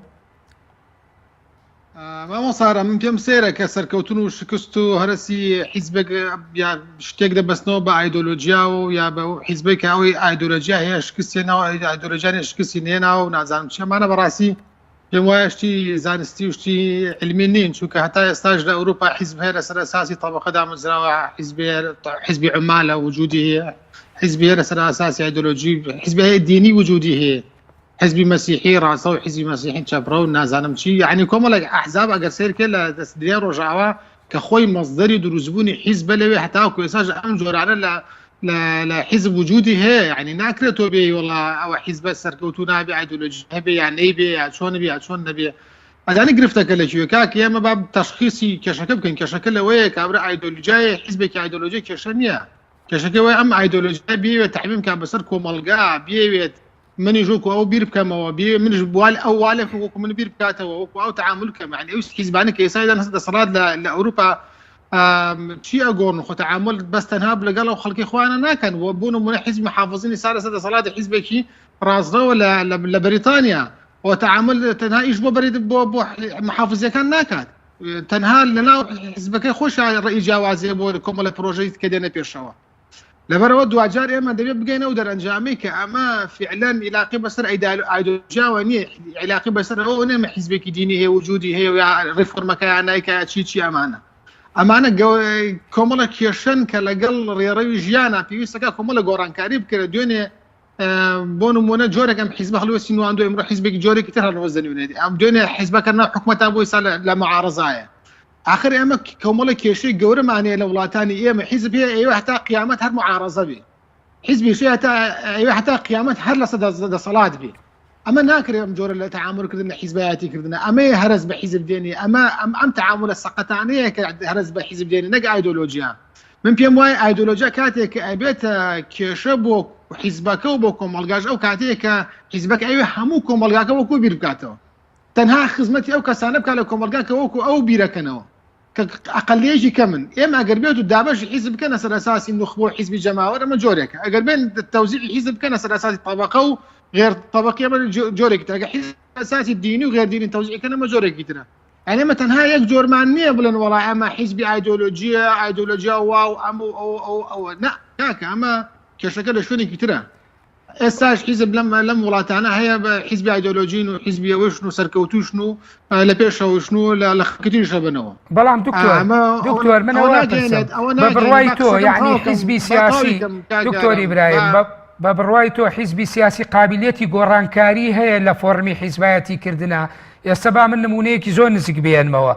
مامۆستا ئارام من پێم سەیرە کە سەرکەوتن و شکست و هەرەسی حیزبێک یا شتێک دەبەستنەوە بە ئایدۆلۆژیاوە و یا بە حیزبێک کە ئەوەی ئایدۆلۆژیا هەیە شکستی ناوە ئایدۆلۆژیا نیە شکستی نێناوە و نازانم چی ئەمانە بەڕاستی پێم وایە شتی زانستی و شتی علمی نین چونکە هەتا ئێستاش لە ئەوروپا حیزب هەیە لەسەر ئەساسی تەبەقە دامەزراوە حیزب حیزبی عمالە وجودی هەیە حیزبی هەیە لەسەر ئەساسی ئایدۆلۆژی حیزبی هەیە دینی وجودی هەیە حزبی مەسیحی ڕاستە و حزبی مەسیحی چەپڕە و نازانم چی یعنی کۆمەڵێک ئەحزاب ئەگەر سەیر کرد لە دەست دنیای ڕۆژاوا کە خۆی مەصدەری دروستبوونی حیزبە لەوێ هەتاوەکو ئێستاش ئەم جۆرانە لە لە لە حیزب وجودی هەیە یعنی ناکرێت تۆ بێ وڵا ئەوە حیزبە سەرکەوتوو نابێ ئایدۆلۆژی هەبێ یان نەیبێ یا چۆن بێ یا چۆن نەبێ ئەزانی گرفتەکە لە کوێ کاک ئێمە با تەشخیسی کێشەکە بکەین کێشەکە لەوەیە کابرا ئایدۆلۆژیای حیزبێکی ئایدۆلۆژی کێشە نییە کێشەکە وای ئەم ئایدۆلۆژیا بیەوێت تەعمیم کا بەسەر کۆمەڵگا بیەوێت منیش وەکو ئەو بیر بکەمەوە بێ منیش وال ئەو والێک وەکو من بیر بکاتەوە وەکو ئەو تعامل کەم یعنی ئەو حیزبانە کە ئێستا دەن دەسەڵات لە لە ئەوروپا چی ئەگۆڕن خۆ تعامل بەس تەنها لەگەڵ ئەو خەڵکی خۆیانە ناکەن و بۆ نمونە حیزب محافظینی سا لەسەر دەسەڵاتی حیزبێکی ڕاستڕەوە لە لە بەریتانیا و تعامل تەنها ئیش بۆ بەریت بۆ بۆ محافظەکان ناکات تەنها لەناو حیزبەکەی خۆشیان ڕێی جیاوازیە بۆ کۆمەڵە پرۆژەی کە دێنە پێشەوە لەبەرئەوە دواجار ئێمە دەبێت بگەینە ئەو دەرئەنجامەی کە ئەمە فعلەن ئیلاقی بەسەر ئایدۆلۆژیاوە نییە، ئیلاقی بەسەر ئەوەوە نییە ئەمە حیزبێکی دینی هەیە وجودی هەیە و یا ڕیفۆرمەکە یا نایکا یا چی چی ئەمانە. ئەمانە کۆمەڵە کێشەن کە لەگەڵ ڕێڕەوی ژیانە پێویستەکە کۆمەڵە گۆڕانکاری بکرێت دوێنێ بۆ نمونە جۆرێک ئەم حیزبە هەڵوێستی نواندو ئەمڕۆ حیزبێکی جۆرێکی تر هەڵوێست دەنوێنێت ئەم دوێنێ حیزبەکە ناو حکومەتا بۆ ئێستا لە معارەزایە ئاخر ئێمە کۆمەڵە کێشەی گەورەمان هەیە لە وڵاتانی ئێمە حیزب هەیە ئەیوێ هەتا قیامەت هەر معارەزە بێ حیزبیش هەیە هەتا ئەیوێ هەتا قیامەت هەر لەسەر دەسەڵات بێ ئەمە ناکرێ ئەم جۆرە لە تەعامول کردن لە حیزبایەتی کردنە ئەمەیە هەرەس بە حیزب دێنێ ئەمە ئەم ئەم تەعامولە سەقەتانەیە کە هەرەس بە حیزب دێنێ نەک ئایدۆلۆژیا من پێم وایە ئایدۆلۆژیا کاتێک کە ئەبێتە کێشە بۆ حیزبەکە و بۆ کۆمەڵگاش ئەو کاتەیە کە حیزبەکە ئەوێ هەموو کۆمەڵگاکە وەکو بیر بکاتەوە تەنها خزمەتی ئەو کەسانە بکات لە کۆمەڵگا کە وەکو ئەو بیرەکەنەوە کە ئەقلیەکی کەمن ئێمە ئەگەر بێت و دابەشی حیزب بکەنە سەر ئەساسی نوخبە و حیزبی جەماوەر ئەمە جۆرێکە ئەگەر بێن تەوزیعی حیزب بکەنە سەر ئەساسی طبقە و غێر طبقی ئەمە جۆرێکی ترە ئەگەر حیزب ئەساسی دینی و غێر دینی تەوزیع کەن ئەمە جۆرێکی ترە یعنی ئەمە تەنها یەک جۆرمان نییە بڵێن وەڵا ئەمە حیزبی ئایدۆلۆژیە ئایدۆلۆژیا واو ئەم و ئەو ئەو ئەوە نا کاکە ئەمە کێشەکە لە شوێنێکی ترە ئێستاش حیزب لەم لەم وڵاتانە هەیە بە حیزبی ئایدۆلۆژین و حیزبی ئەوەشن و سەرکەوتوشن و لە پێشەوەشن و لە لە خەڵکیش هەبنەوە بەڵام دکتۆر ئەمە ئەوە دکتۆر من ئەوە ئەوە ئەپرسم ناگەیەنێت ئەوە بە ناگەیەنێت بڕوای با تۆ قسەکەم یعنی تەواو کەم حیزبی با تەواوی سیاسی کەم کاک دکتۆر ئارام ئیبراهیم با بە بە بڕوای تۆ حیزبی سیاسی قابلیەتی گۆڕانکاری هەیە لە فۆڕمی حیزبایەتی کردنا ئێستا با من نمونەیەکی زۆر نزیک بێنمەوە.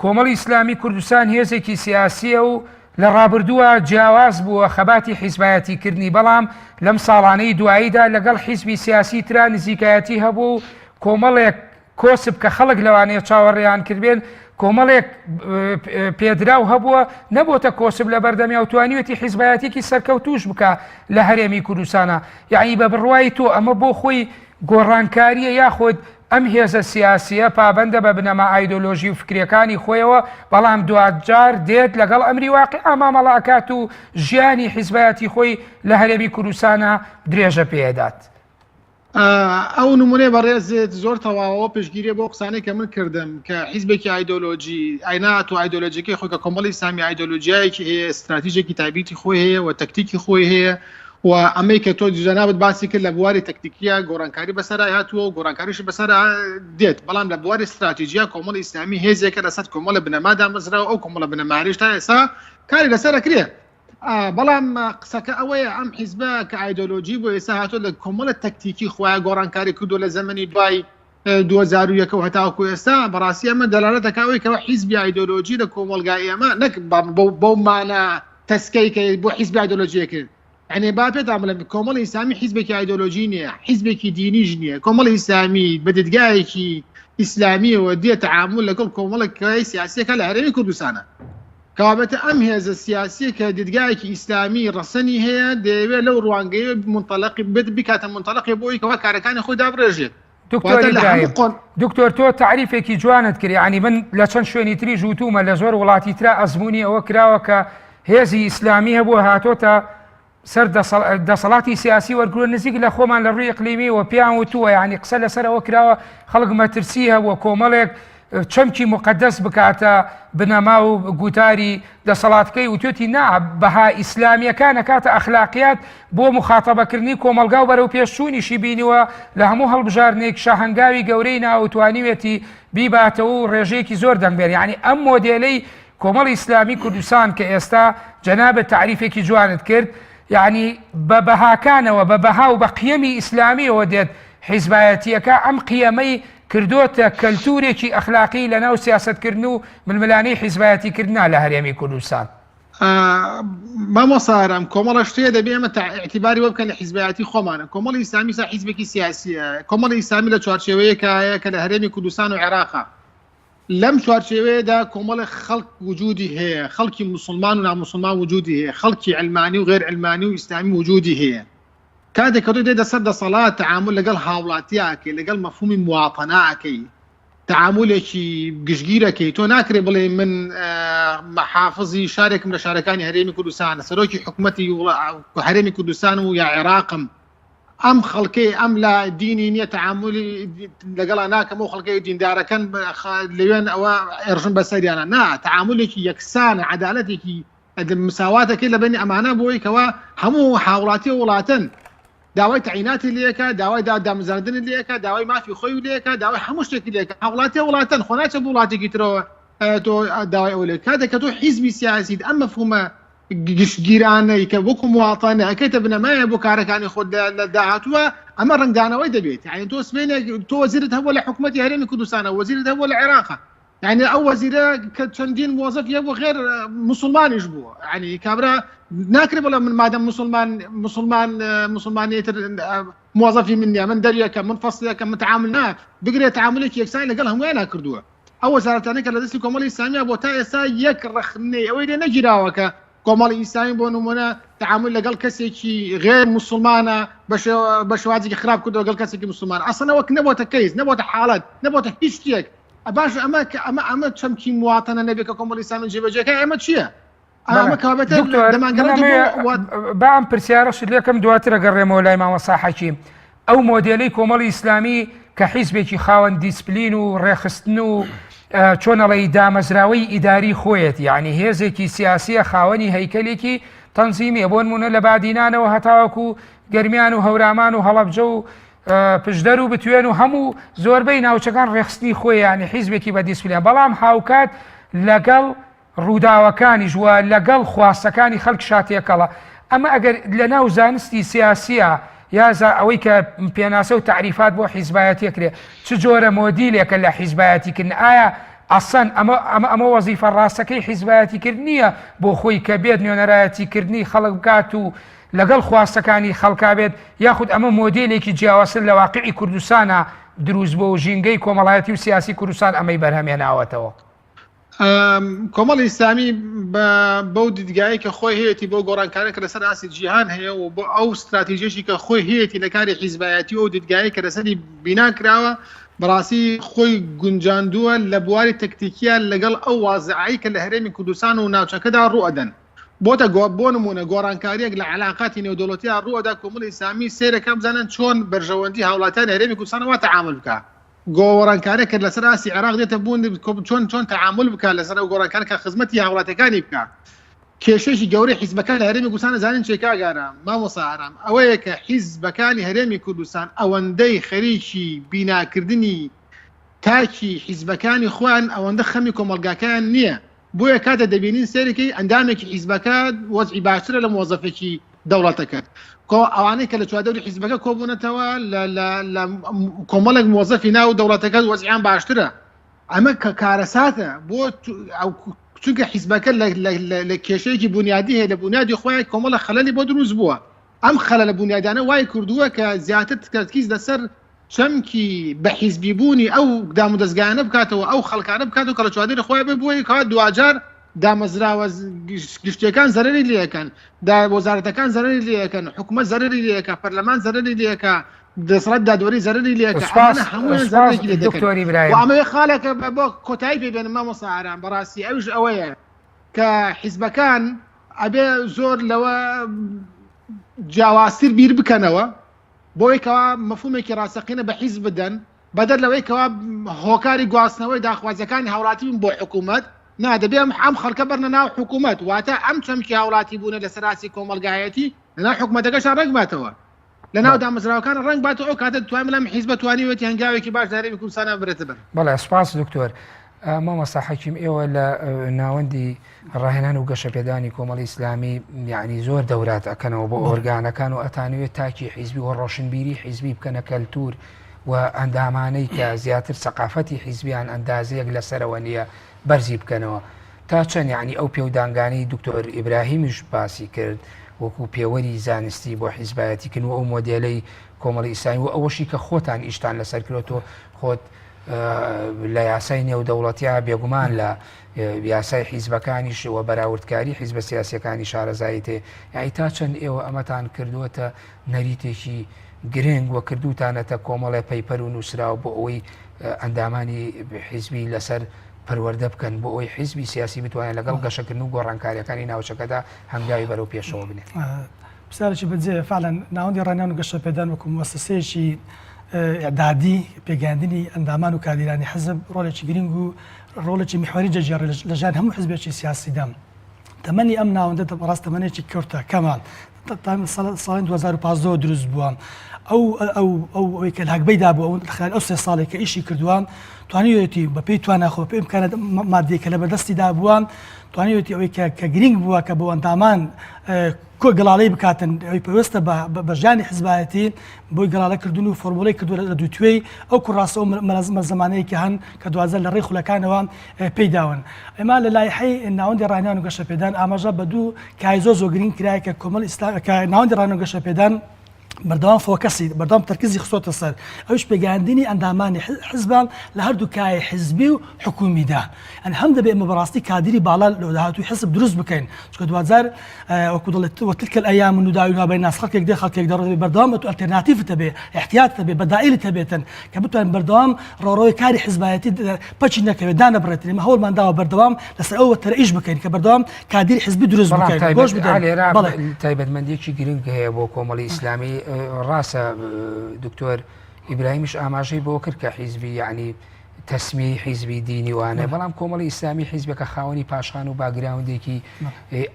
کۆمەڵی ئیسلامی کوردستان هێزێکی سیاسیە و لە ڕابردووە جیاواز بووە خەباتی حیزبایەتی کردنی بەڵام لەم ساڵانەی دواییدا لەگەڵ حیزبی سیاسی ترا نزیکایەتی هەبوو و کۆمەڵێک کۆسپ کە خەڵک لەوانەیە چاوەڕێیان کردبێن کۆمەڵێک پێدراو هەبووە نەبۆتە کۆسپ لە بەردەمیا و توانیوێتی حیزبایەتێکی سەرکەوتوش بکە لە هەرێمی کوردستانە یعنی بە بڕوای تۆ ئەمە بۆ خۆی گۆڕانکاریە یاخود ئەم هێزە سیاسیە پابەندە بە بنەما ئایدۆلۆژی و فکریەکانی خۆیەوە، بەڵام دواجار دێت لەگەڵ ئەمری واقیعا مامەڵە ئەکات و ژیانی حیزبایەتی خۆی لە هەرێمی کوردستانا درێژە پێ ئەدات. ئەو نمونەی بەڕێزت زۆر تەواوە پشتگیریە بۆ قسانەی کە من کردم کە حیزبێکی ئایدۆلۆژی ئاینات و ئایدۆلۆژیەکەی خۆی کە کۆمەڵی ئیسلامی ئایدۆلۆژیایەکی هەیە ستراتیژێکی تایبەتی خۆی هەیە و تەکتیکی خۆی هەیە و ئەمەی کە تۆ جەنابت باسی کرد لە بواری تەکتیکیە گۆڕانکاری بەسەرا هاتووە و گۆڕانکاریش بەسەرا دێت بەڵام لە بواری ستراتیژیە کۆمەڵی ئیسلامی هێزێکە لەسەر کۆمەڵە بنەما دامەزراوە ئەو کۆمەڵە بنەمانەش تا ئێستا کاری لەسەر ئەکرێ بەڵام قسەکە ئەوەیە ئەم حیزبە کە ئایدۆلۆژی بۆ ئێستا هاتووە لە کۆمەڵە تەکتیکی خۆیان گۆڕانکاری کردو لە زەمەنی دوای 2001 و هەتاوەکو ئێستا بەڕاستی ئەمە دەلالەت دەکات ئەوەی کەوا حیزبی ئایدۆلۆژی لە کۆمەڵگای ئێمە نەک بەو مانا تەسکەی کە بۆ حیزبی ئایدۆلۆژیە کرد یعنی با پێتان بڵێم کۆمەڵی ئیسلامی حیزبێکی ئایدۆلۆژی نییە حیزبێکی دینیش نییە کۆمەڵی ئیسلامی بە دیدگایەکی ئیسلامیەوە دێ تەعامول لەگەڵ کۆمەڵێک سیاسیەکە لە هەرێمی کوردستانە کەوابێتە ئەم هێزە سیاسیە کە دیدگایەکی ئیسلامی ڕەسەنی هەیە دەیەوێت لەو ڕوانگەیە منتەلقی بێت بکاتە منتەلقی بۆی کەوا کارەکانی خۆی دابڕێژێت دکتۆر ئیبراهیم دکتۆر تۆ تاریفێکی جوانت کرد یعنی من لە چەند شوێنی تریش وتومە لە زۆر وڵاتی ترا ئەزمموی ئەوە کراوە کە هێزی ئیسلامی هەبوو هاتۆتە سەر دەسەڵاتی سیاسی وەرگرو نزیک لە خۆمان لە ڕووی ئیقلیمی و پێیان وتووە یعنی قسە لەسەر ئەوە کراوە خەڵک مەترسی هەبووە کۆمەڵێک چەمکی موقەدەس بکاتە بنەما و گوتاری دەسەڵاتکەی وتوێتی نا بەها ئیسلامیەکان ئەکاتە ئەخلاقیات بۆ مخاتەبەکردنی کۆمەڵگا و بەرەو پێشچوونیشی بینیوە لە هەموو هەڵبژاردنێک شاهنگاوی گەورەی ناوە و توانیوێتی بیباتەوە و ڕێژەیەکی زۆر دەنگ بێنێ یعنی ئەم مۆدێلەی کۆمەڵی ئیسلامی کوردستان کە ئێستا جەنابت تاریفێکی جوانت کرد یعنی بە بەهاکانەوە بە بەها و بە قیەمی ئیسلامیەوە دێت حیزبایەتیەکە ئەم قیەمەی کردۆتە کەلتورێکی ئەخلاقی لەناو سیاسەتکردن و ململانێی حیزبایەتیکردنا لە هەرێمی کوردستان. مامۆستا ئارام کۆمەڵە شتەیە دەبێ ئێمە ئیعتیباری بۆ بکەن لە حیزبایەتی خۆمانە کۆمەڵی ئیسلامی سا حیزبێکی سیاسیە کۆمەڵی ئیسلامی لە چوارچێوەیەکایە کە لە هەرێمی کوردستان و عێراقە لەم چوارچێوەیەدا کۆمەڵێک خەڵک وجودی هەیە خەڵکی مسلمان و نامسلمان وجودی هەیە خەڵکی علمانی و غێر علمانی و ئیسلامی وجودی هەیە کاتێک کە تۆ دێتە سەر دەسەڵات تەعامول لەگەڵ هاوڵاتیا ئەکەی لەگەڵ مەفهومی مواتەنە ئەکەی تەعامولێکی گشتگیر ئەکەی تۆ ناکرێ بڵێ من حافزی شارێکم لە شارەکانی هەرێمی کوردستان سەرۆکی حکوومەتی هەرێمی کوردستان و یا عێراقم ئەم خەڵکەی ئەم لا دینی نییە تەعامولی لەگەڵا ناکەم و خەڵکەی دیندارەکەن لەوێن ئەوە ئێڕژن بەسەریانە نا تەعامولێکی یەکسانە عەدالەتێکی ئەگەر مساواتەکەی لە بەینی ئەمانە بۆی کەوا هەموو هاوڵاتی وڵاتن داوای تەعیناتی لێکا داوای دا دامەزراندنی لێکا داوای مافی خۆی لێکا داوای هەموو شتێکی لێکا هاوڵاتی وڵاتن خۆ ناچێت بۆ وڵاتێکی ترەوە تۆ داوای ئەوە لێ کاتێک کە تۆ حیزبی سیاسیت ئەم مەفهومە گشتگیرانەی کە وەکو مواطنە ئەکەیتە بنەمایە بۆ کارەکانی خۆت لە داهاتووە ئەمە ڕەنگدانەوەی دەبێت یعنی تۆ سبەینێک تۆ وەزیرت هەبووە لە حکوومەتی هەرێمی کوردستانە وەزیرت هەبووە لە عێراقە یعنی ئەو وەزیرە کە چەندین موظفی هەبوو غێر مسلمانیش بوو یعنی کابرا ناکرێ بڵێ من مادەم مسلمان مسلمان مسلمانی تر موظفی من نییە من دەریەکە من فەصلەکە من تعامل نا بگرێت تعاملێکی یەکسان لەگەڵ هەموویانا کردووە ئەو وەزارەتانەی کە لە دەستی کۆمەڵی ئیسلامیە بۆ تا ئێستا یەک ڕەخنەی ئەوەی لێ نەگیراوە کە کۆمەڵی ئیسلامی بۆ نمونە تعامل لەگەڵ کەسێکی غێر مسلمانە بە شێوازێکی خراپ کردەوە لەگەڵ کەسێکی مسلمان ئەسڵەن وەک نەبۆتە کەیس نەبۆتە حاڵەت نەبۆتە هیچ شتێک باش ئەمە کە ئەمە ئەمە چەمکی مواتەنە نەبێ کە کۆمەڵی ئیسلامی جێبەجێکە ئێمە چییە؟ ئەمە کابێتە با ئەم پرسیارەشت لێکەم دواتر ئەگەڕێمەوە لای مامۆستا حەکیم ئەو مۆدێلەی کۆمەڵی ئیسلامی کە حیزبێکی خاوەن دیسپلین و ڕێخستن و چۆن ئەڵێی دامەزراوەی ئیداری خۆیەتی یعنی هێزێکی سیاسیە خاوەنی هەیکەلێکی تەنزیمیە بۆ نمونە لە بادینانەوە هەتاوەکو گەرمیان و هەورامان و هەڵەبجە و پشدەر و بتوێن و هەموو زۆربەی ناوچەکان ڕێخستنی خۆیانی حیزبێکی بە دیسپلین بەڵام هاوکات لەگەڵ ڕووداوەکانیش و لەگەڵ خواستەکانی خەڵکشا تێکەڵە. ئەمە ئەگەر لەناو زانستی سیاسییا یا ئەوەی کە پێناسە و تەعریفات بۆ حیزبایەتی ئەکرێ چ جۆرە مۆدیلێکە لە حیزبایەتیکردن؟ ئایا. ئەسەن ئەمە ئەمە ئەمە وەزیفە ڕاستەکەی حیزبایەتی کرد نییە بۆ خۆی کە بێت نوێنەرایەتی کردنی خەڵک بکات و لەگەڵ خواستەکانی خەڵکا بێت یاخود ئەمە مۆدێلێکی جیاوازتر لە واقعی کوردستانە دروست بۆ و ژینگەی کۆمەڵایەتی و سیاسی کوردستان ئەمەی بەرهەمێناوەتەوە. کۆمەڵی ئیسلامی بەو دیدگایەی کە خۆی هەیەتی بۆ گۆڕانکارە کە لەسەر ئاستی جیهان هەیە و بۆ ئەو ستراتیژێکی کە خۆی هەیەتی لە کاری حیزبایەتی و ئەو دیدگایەی کە لەسەری بینا کراوە بەڕاستی خۆی گونجاندووە لە بواری تەکتیکیە لەگەڵ ئەو وازعەی کە لە هەرێمی کوردستان و ناوچەکەدا ڕوئەدەن بۆتە گۆ بۆ نمونە گۆڕانکاریەک لە علاقاتی نێودەوڵەتیا ڕوئەدا کۆمەڵی ئیسلامی سەیرەکە بزانن چۆن بەرژەوەندی هاوڵاتیانی هەرێمی کوردستان وا تەعامل بکا گۆڕانکاریەک کە لەسەر ئاستی عێراق دێتە بوون چۆن چۆن تەعامل بکا لەسەر ئەو گۆڕانکارە کە خزمەتی هاوڵاتیەکانی بکا کێشەیەکی گەورەی حیزبەکان لە هەرێمی کوردستان ئەزانین چیە کاک ئارام مامۆستا ئارام ئەوەیە کە حیزبەکانی هەرێمی کوردستان ئەوەندەی خەریکی بیناکردنی تاکی حیزبەکانی خۆیان ئەوەندە خەمی کۆمەڵگاکەیان نییە بۆیە کاتێ دەبینین سەیرەکەی ئەندامێکی حیزبەکە وەزعی باشترە لە مۆزەفێکی دەوڵەتەکە کۆ ئەوانەی کە لە چواردەوری حیزبەکە کۆبوونەتەوە لە کۆمەڵێک مۆزەفی ناو دەوڵەتەکە وەزعیان باشترە ئەمە کە کارەساتە بۆ چونکە حیزبەکە لە کێشەیەکی بنیادی هەیە لە بنیادی خۆیان کۆمەڵە خەلەلی بۆ دروست بووە ئەم خەلەلە بنیادانە وای کردووە کە زیاتر تەرکیز لەسەر چەمکی بە حیزبی بوونی ئەو دامودەزگایانە بکاتەوە، ئەو خەڵکانە بکاتەوە کە لە چوادەری خۆیان بن، بۆیە کەوا دواجار دامەزراوە گشتیەکان زەرەری لێ ئەکەن، وەزارەتەکان زەرەری لێ ئەکەن، حکومەت زەرەری لێ ئەکا، پەرلەمان زەرەری لێ ئەکا، دەسەڵاتی دادوەری زەرەری لێ ئەکا، سوپاس ئەمانە هەموویان سوپاس زەرەرێکی لێ دەکەن. دکتۆر و ئیبراهیم. ئەمەوێ خاڵێکە بۆ کۆتایی پێ بێنم مامۆستا ئارام، بەڕاستی ئەویش ئەوەیە کە حیزبەکان ئەبێ زۆر لەوە جیاوازتر بیر بکەنەوە، بۆی کەوا مەفهومێکی ڕاستەقینە بە حیزب بدەن، بەدەر لەوەی کەوا هۆکاری گواستنەوەی داخوازیەکانی هاوڵاتی بن بۆ حکوومەت، نا دەبێ ئەم ئەم خەڵکە بەرنە ناو حکوومەت، واتە ئەم چەمکی هاوڵاتی بوونە لەسەر ئاستی کۆمەڵگایەتی لەناو حکوومەتەکەشا ڕەنگ باتەوە، لەناو دامەزراوەکان ڕەنگ باتەوە، ئەو کاتە دەتوانین بڵێم حیزبە توانیویەتی هەنگاوێکی باش لە هەرێمی کوردستانا ببرێتە بەر. بەڵێ سوپاس دکتۆر. مامۆستا حەکیم ئێوە لە ناوەندی ڕاهێنان و گەشەپێدانی کۆمەڵی ئیسلامی یعنی زۆر دەورات ئەکەنەوە بۆ ئۆرگانەکان و ئەتانەوێت تاکی حیزبی و ڕۆشنبیری حیزبی بکەنە کەلتور و ئەندامانەی کە زیاتر سەقافەتی حیزبیان ئەندازەیەک لەسەرەوە نییە بەرزی بکەنەوە تا چەند یعنی ئەو پێودانگانەی دکتۆر ئیبراهیمیش باسی کرد وەکو پێوەری زانستی بۆ حیزبایەتیکردن و ئەو مۆدێلەی کۆمەڵی ئیسلامی و ئەوەشی کە خۆتان ئیشتان لەسەر کرێت و خۆت لە یاسای نێودەوڵەتیا بێگومان لە یاسای حیزبەکانیش و بەراوردکاری حیزبە سیاسەکانی شارەزایی تێ یعنی تا چەند ئێوە ئەمەتان کردووەتە نەریتێکی گرنگ و کردوتانەتە کۆمەڵێ paper و نووسراوە بۆ ئەوەی ئەندامانی حیزبی لەسەر پەروەردە بکەن بۆ ئەوەی حیزبی سیاسی بتوانێت لەگەڵ گەشەکردن و گۆڕانکاریەکانی ناوچەکەدا هەنگاوی بەرەو پێشەوە بنێت. پرسیارێکی بەجێیە، فعلا ناوەندی ڕاهێنان و گەشەپێدان وەکو موەسەسەیەکی ئیعدادی پێگەیاندنی ئەندامان و کادیرانی حزب ڕۆڵێکی گرنگ و ڕۆڵێکی میحوەری دەگێڕێت لە ژیانی هەموو حزبێکی سیاسیدا. تەمەنی ئەم ناوەندە بەڕاست تەمەنێکی کورتە، کەمە، ساڵی 2015 دروست بووە. ئەو ئەو ئەو ئەوەی کە لە هەگبەیدا بوو ئەو خلال ئەو سێ ساڵێک کە ئیشی کردووە توانیویەتی بەپێی توانا خۆ بەپێی ئیمکانات ماددی کە لەبەردەستیدا بووە توانیویەتی ئەوەی کە کە گرنگ بووە کە بۆ ئەندامان کۆ گەڵاڵەی بکاتن ئەوی پەیوەستە بە ژیانی حزبایەتی بۆی گەڵاڵە کردن و فۆرموڵەی کردووە لە دووتوێی ئەو کوڕاسە و مەلزەمانەی کە هەن کە دوازدە لە ڕێی خولەکانەوە پێی داون. ئێمە لە لایحەی ناوەندی ڕاهێنان و گەشەپێدان ئاماژە بە دوو کای زۆر زۆر گرنگ کرایە کە کۆمەڵی ئیسلام کە ناوەندی ڕاهێنان و گەشەپێدان بەردەوام focus ی بەردەوام تەرکیزی خستۆتە سەر ئەویش پێگەیاندنی ئەندامانی حزبان لە هەردوو کایەی حزبی و حکومیدا یانی هەم دەبێ ئێمە بەڕاستی کادری باڵا لە داهاتووی حزب دروست بکەین چونکە دواجار وەکو دەڵێت وتلك الأيام نداولها بين الناس خەڵکێک دێ خەڵکێک دەڕۆ بەردەوام بە تو ئەلتەرناتیفت هەبێ احتیاط هەبێ بەدائیلت هەبێتن کە بتوانین بەردەوام ڕۆڕۆی کاری حزبایەتی پەکی نەکەوێت دانەبڕێتن ئێمە هەوڵمان داوە بەردەوام لەسەر ئەو وەتەرە ئیش بکەین کە بەردەوام کادری حزبی دروست بکەین گۆش بدەین بەڵێ تایبەتمەندیەکی گرنگ هەیە بۆ کۆمەڵی ئیسلامی ڕاستە دکتۆر ئیبراهیمیش ئاماژەی بۆ کرد کە حیزبی یعنی تەسمیەی حیزبی دینی وانە بەڵام کۆمەڵی ئیسلامی حیزبەکە خاوەنی پاشخان و background ێکی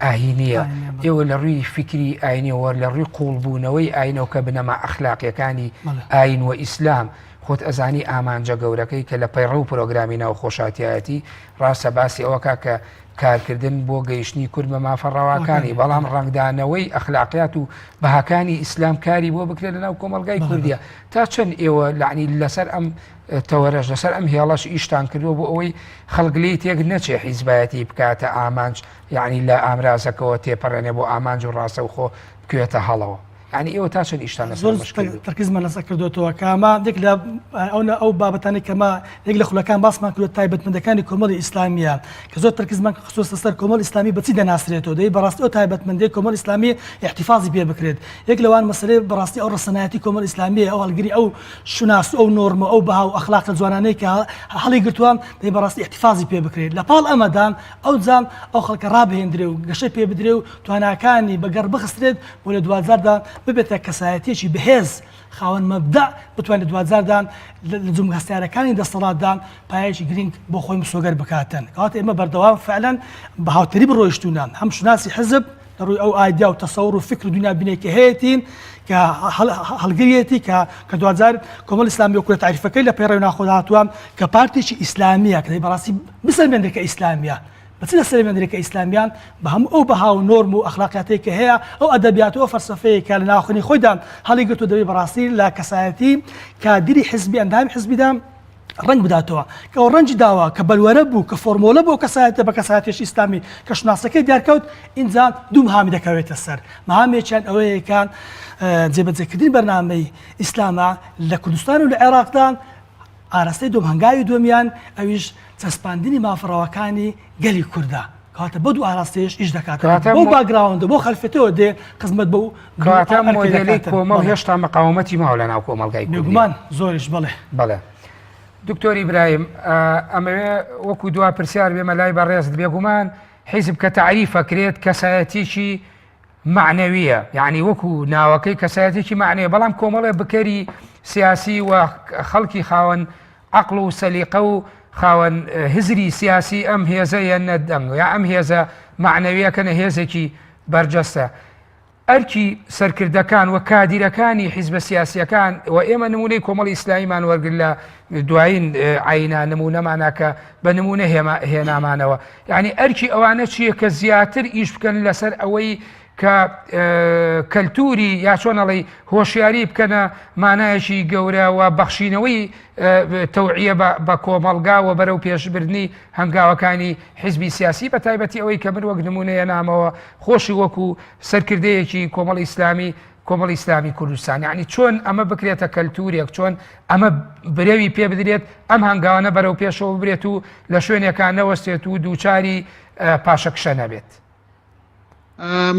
ئاینیە ئێوە لە ڕووی فکری ئاینیەوە لە ڕووی قوڵبوونەوەی ئاینەوە کە بنەما ئەخلاقیەکانی ئاین و ئیسلام. خۆت ئەزانی ئامانجە گەورەکەی کە لە پەیڕەو و پرۆگرامی ناوخۆشاتیایەتی ڕاستە باسی ئەوەکا کە کارکردن بۆ گەیشتنی کورد بە مافە ڕەواکانی بەڵام ڕەنگدانەوەی ئەخلاقیات و بەهاکانی ئیسلام کاری بۆ بکرێت لەناو کۆمەڵگای کوردیە تا چەند ئێوە لەعنی لەسەر ئەم تەوەرەش لەسەر ئەم هێڵەش ئیشتان کردووە بۆ ئەوەی خەڵک لێی تێک نەچێ حیزبایەتی بکاتە ئامانج یعنی لە ئامرازەکەەوە تێپەڕێنێ بۆ ئامانج و ڕاستەوخۆ بکوێتە هەڵەوە. یانی ئێوە تا چەند ئیشتان لەسەر زۆر ئەمەش کردووە؟ تەرکیزمان لەسەر کردوێتەوە کە ئەمە یەک لە ئەو ئەو بابەتانەی کە مە یەک لە خولەکان باسمان کردووە تایبەتمەندەکانی کۆمەڵی ئیسلامییە کە زۆر تەرکیزمان خستووەتە سەر کۆمەڵی ئیسلامی بە چی دەناسرێتەوە دەبێت بەڕاستی ئەو تایبەتمەندەی کۆمەڵی ئیسلامی ئیحتیفازی پێ بکرێت یەک لەوان مەسەلەی بەڕاستی ئەو ڕەسەنایەتی کۆمەڵی ئیسلامییە ئەو هەڵگری ئەو شوناس و ئەو نۆرم و ئەو بەها و ئەخلاقە جوانانەی کە هەڵی گرتووە دەبێت بەڕاستی ئیحتیفازی پێ بکرێت لە پاڵ ئەمەدا ئەوجا ئەو خەڵکە ڕابهێندرێ و گەشەی پێ بدرێ و تواناکانی بەگەڕ بخسترێت بۆ لە دواجاردا ببێتە کەسایەتیەکی بەهێز، خاوەن مەبدەع، بتوانێت لە دواجاردا لە جومگە هەستیارەکانی دەستەڵاتدا پایەیەکی گرینگ بۆ خۆی مسۆگەر بکاتن. کەواتە ئێمە بەردەوام فعلەن بە هاوتەریب ڕۆیشتوونە، هەم شوناسی حزب لە ڕووی ئەو ئایدیا و تەسەور و فکر و دونیابینێک کە هەیەتی کە هەڵگریەتی کە کە دواجار کۆمەڵی ئیسلامی وەکو لە تاریفەکەی لە پەیڕەوی ناوخۆدا هاتووە کە پارتێکی ئیسلامییە کە بەڕاستی بسەلمێنرێت کە ئیسلامییە بە چ دەسەلمێندرێ کە ئیسلامیان بە هەموو ئەو بەها و نۆرم و ئەخلاقیاتەی کە هەیە، ئەو ئەدەبیات و ئەو فەلسەفەیەی کە لە ناوخنی خۆیدا هەڵیگرتووە دەبێ بەڕاستی لە کەسایەتی کادیری حزبی ئەندامی حزبیدا ڕەنگ بداتەوە کە ئەو ڕەنگی داوە کە بەلوەرە بوو کە فۆرمۆلە بۆ کەسایەتە بە کەسایەتێکی ئیسلامی کە شوناسەکەی دیارکەوت ئینجا دوو مهامی دەکەوێتە سەر مهامێکیان ئەوەیە کە جێبەجێکردنی بەرنامەی ئیسلامە لە کوردستان و لە عێراقدا ئاراستەی دووەم هەنگاوی دووەمیان ئەویش چەسپاندنی مافە ڕەواکانی گەلی کوردە کەواتە بەو دوو ئاراستەیەش ئیش دەکات کەواتە بەو باکگراوندە بۆ خەلفێتەوە دێ خزمەت بەو کەواتە مۆدێلی کۆمەڵ هێشتا مقاومەتی ماوە لە ناو کۆمەڵگای کوردی بێگومان زۆریش بەڵێ. بەڵێ دکتۆر ئیبراهیم ئەمەوێ وەکو دوا پرسیار بێمە لای بەڕێزت بێگومان حیزب کە تەعریف ئەکرێت کەسایەتیی مەعنەویە یعنی وەکو ناوەکەی کەسایەتێکی مەعنەویە بەڵام کۆمەڵێ بکەری سیاسی و خەڵکی خاوەن عەقڵ و سەلیقە و خاوەن هزری سیاسی ئەم هێزە یە دەنگ یا ئەم هێزە مەعنەویەکەنە هێزێکی بەرجەستە ئەرکی سەرکردەکان و کادیرەکانی حیزبە سیاسیەکان و ئێمە نمونەی کۆمەڵی ئیسلامیمان وەرگر لە دوایین عینە نمونەمانە کە بە نمونە هێنامانەوە یعنی ئەرکی ئەوانە چییە کە زیاتر ئیش بکەن لەسەر ئەوەی کە کەلتوری یا چۆن ئەڵێی هۆشیاری بکەنە مانایەکی گەورە و بەخشینەوەی تەوعیە بە کۆمەڵگا و بەرەو پێشبردنی هەنگاوەکانی حیزبی سیاسی بە تایبەتی ئەوەی کە من وەک نمونە هێنامەوە خۆشی وەکو سەرکردەیەکی کۆمەڵی ئیسلامی کۆمەڵی ئیسلامی کوردستان یعنی چۆن ئەمە بکرێتە کەلتورێک چۆن ئەمە برەوی پێ بدرێت ئەم هەنگاوانە بەرەو پێشەوە ببرێت و لە شوێنێکان نەوەستێت و دووچاری پاشەکشە نەبێت.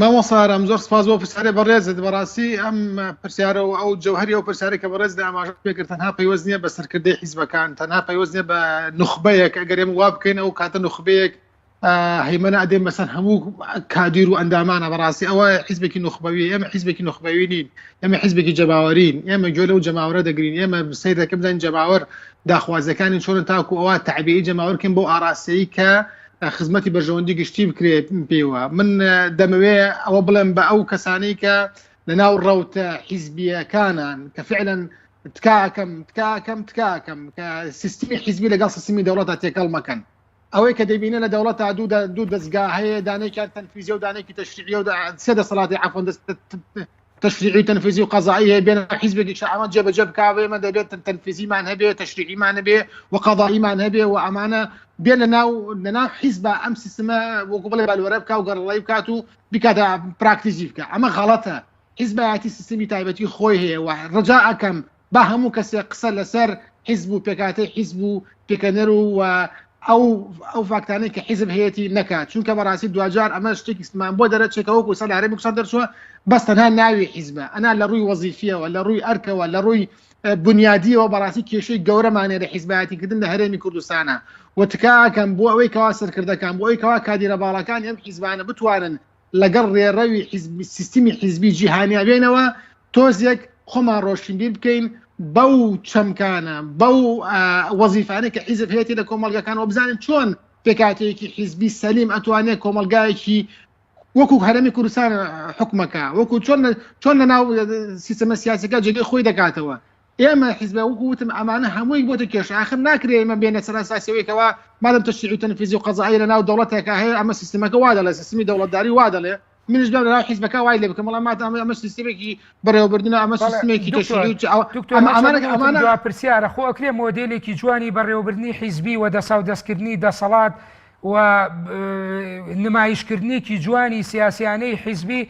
مامۆستا ئارام زۆر سپاس بۆ پرسیارێ بەڕێزت بەڕاستی ئەم پرسیارە و ئەو جەوهری ئەو پرسیارێک کە بەڕێز ئاماژە پێکرد تەنها پەیوەست نییە بە سەرکردەی حیزبەکان تەنها پەیوەست نییە بە نوخبەیەک ئەگەر ئێمە وا بکەین ئەو کاتە نوخبەیەک هەیمەنە ئەدێن بەسەر هەموو کادیر و ئەندامانە بەڕاستی ئەوە حیزبێکی نوخبەوی ئێمە حیزبێکی نوخبەوی نین ئێمە حیزبێکی جەماوەرین ئێمە گوێ لەو جەماوەرە دەگرین ئێمە سەیر دەکەم بزانین جەماوەر داخوازیەکانی چۆنن تاکو ئەوە تەعبیەی جەماوەر بکەین بۆ ئاراستەیی کە خزمەتی بەرژەوەندی گشتی بکرێت پێوە من دەمەوێ ئەوە بڵێم بە ئەو کەسانەی کە لەناو ڕەوتە حیزبیەکانان کە فعلەن تکاکەم تکاکەم تکاکەم کە سیستمی حیزبی لەگەڵ سیستمی دەوڵەتە تێکەڵ مەکەن ئەوەی کە دەبینە لە دەوڵەتا دوو دوو دەستگا هەیە دانێکیان تەنفیزیە و دانێکی تەشریعیە و سێ دەسەڵاتی عەفوەن دەست تەشریعی و تەنفیزی و قەزایی هەیە بێنە حیزبێکی شەعەمە جێبەجێ بکا ئێمە دەبێت تەنفیزیمان هەبێ تەشریعیمان هەبێ و قەزاییمان هەبێ و ئەمانە بێ لە ناو لە ناو حیزبە ئەم سیستمە وەکو بڵێ بالوەرە بکا و گەڕڵی بکات و بکاتە پراکتیزی بکە ئەمە غەڵەتە حیزبایەتی سیستمی تایبەتی خۆی هەیە و ڕجا ئەکەم با هەموو کەسێک قسە لەسەر حیزب و پێکهاتەی حیزب و پێکەنەر و و ئەو ئەو فاکتانەی کە حیزب هەیەتی نەکات چونکە بەڕاستی دواجار ئەمە شتێکی مان بۆ دەرەچێت کە وەکو سەر لە هەرێمی کوردستان دەرچووە بەس تەنها ناوی حیزبە ئەنا لە ڕووی وەزیفیەوە لە ڕووی ئەرکەوە لە ڕووی بنیادیەوە بەڕاستی کێشەی گەورەمانەیە لە حیزبایەتیکردن لە هەرێمی کوردستانە و تکاکەم بۆ ئەوەی کەوا سەرکردەکان بۆ ئەوەی کەوا کادیرە باڵاکانی ئەم حیزبانە بتوانن لەگەڵ ڕێڕەوی حیزبی سیستمی حیزبی جیهانیا بێنەوە تۆزێک خۆمان ڕۆشنبیر بکەین بەو چەمکانە بەو وەزیفانە کە حیزب هەیەی لە کۆمەڵگەکان و بزانین چۆن پێکاتەیەکی حیزبی سەلیم ئەتوانێت کۆمەلگایەکی وەکو هەرمی کوردستان حکومەکە وەکو چۆن چۆن لە ناو سیستەمە سیاسەکە جێگەی خۆی دەکاتەوە. ئێمە حیزبە وەکو وتم ئەمانە هەمووی بۆتە کێشە ئاخر ناکرێ ئێمە بێنە سەر ئەساسی ئەوەی کەوا مادەم تەشریع و تەنفیزی و قەزایی لە ناو دەوڵەتێکا هەیە ئەمە سیستمەکە وا دەڵێ سیستمی دەوڵەتداری وا دەڵێ منیش بێم لەناو حیزبەکە وای لێ بکەم بەڵام مادام ئەمە سیستمێکی بەڕێوەبردنە ئەمە سیستمێکی تەشریعی و دکتۆر ئەمانە ئەمانە دوا پرسیارە خۆ ئەکرێ مۆدێلێکی جوانی بەڕێوەبردنی حیزبی و دەساودەستکردنی دەسەڵات و نمایشکردنێکی جوانی سیاسیانەی حیزبی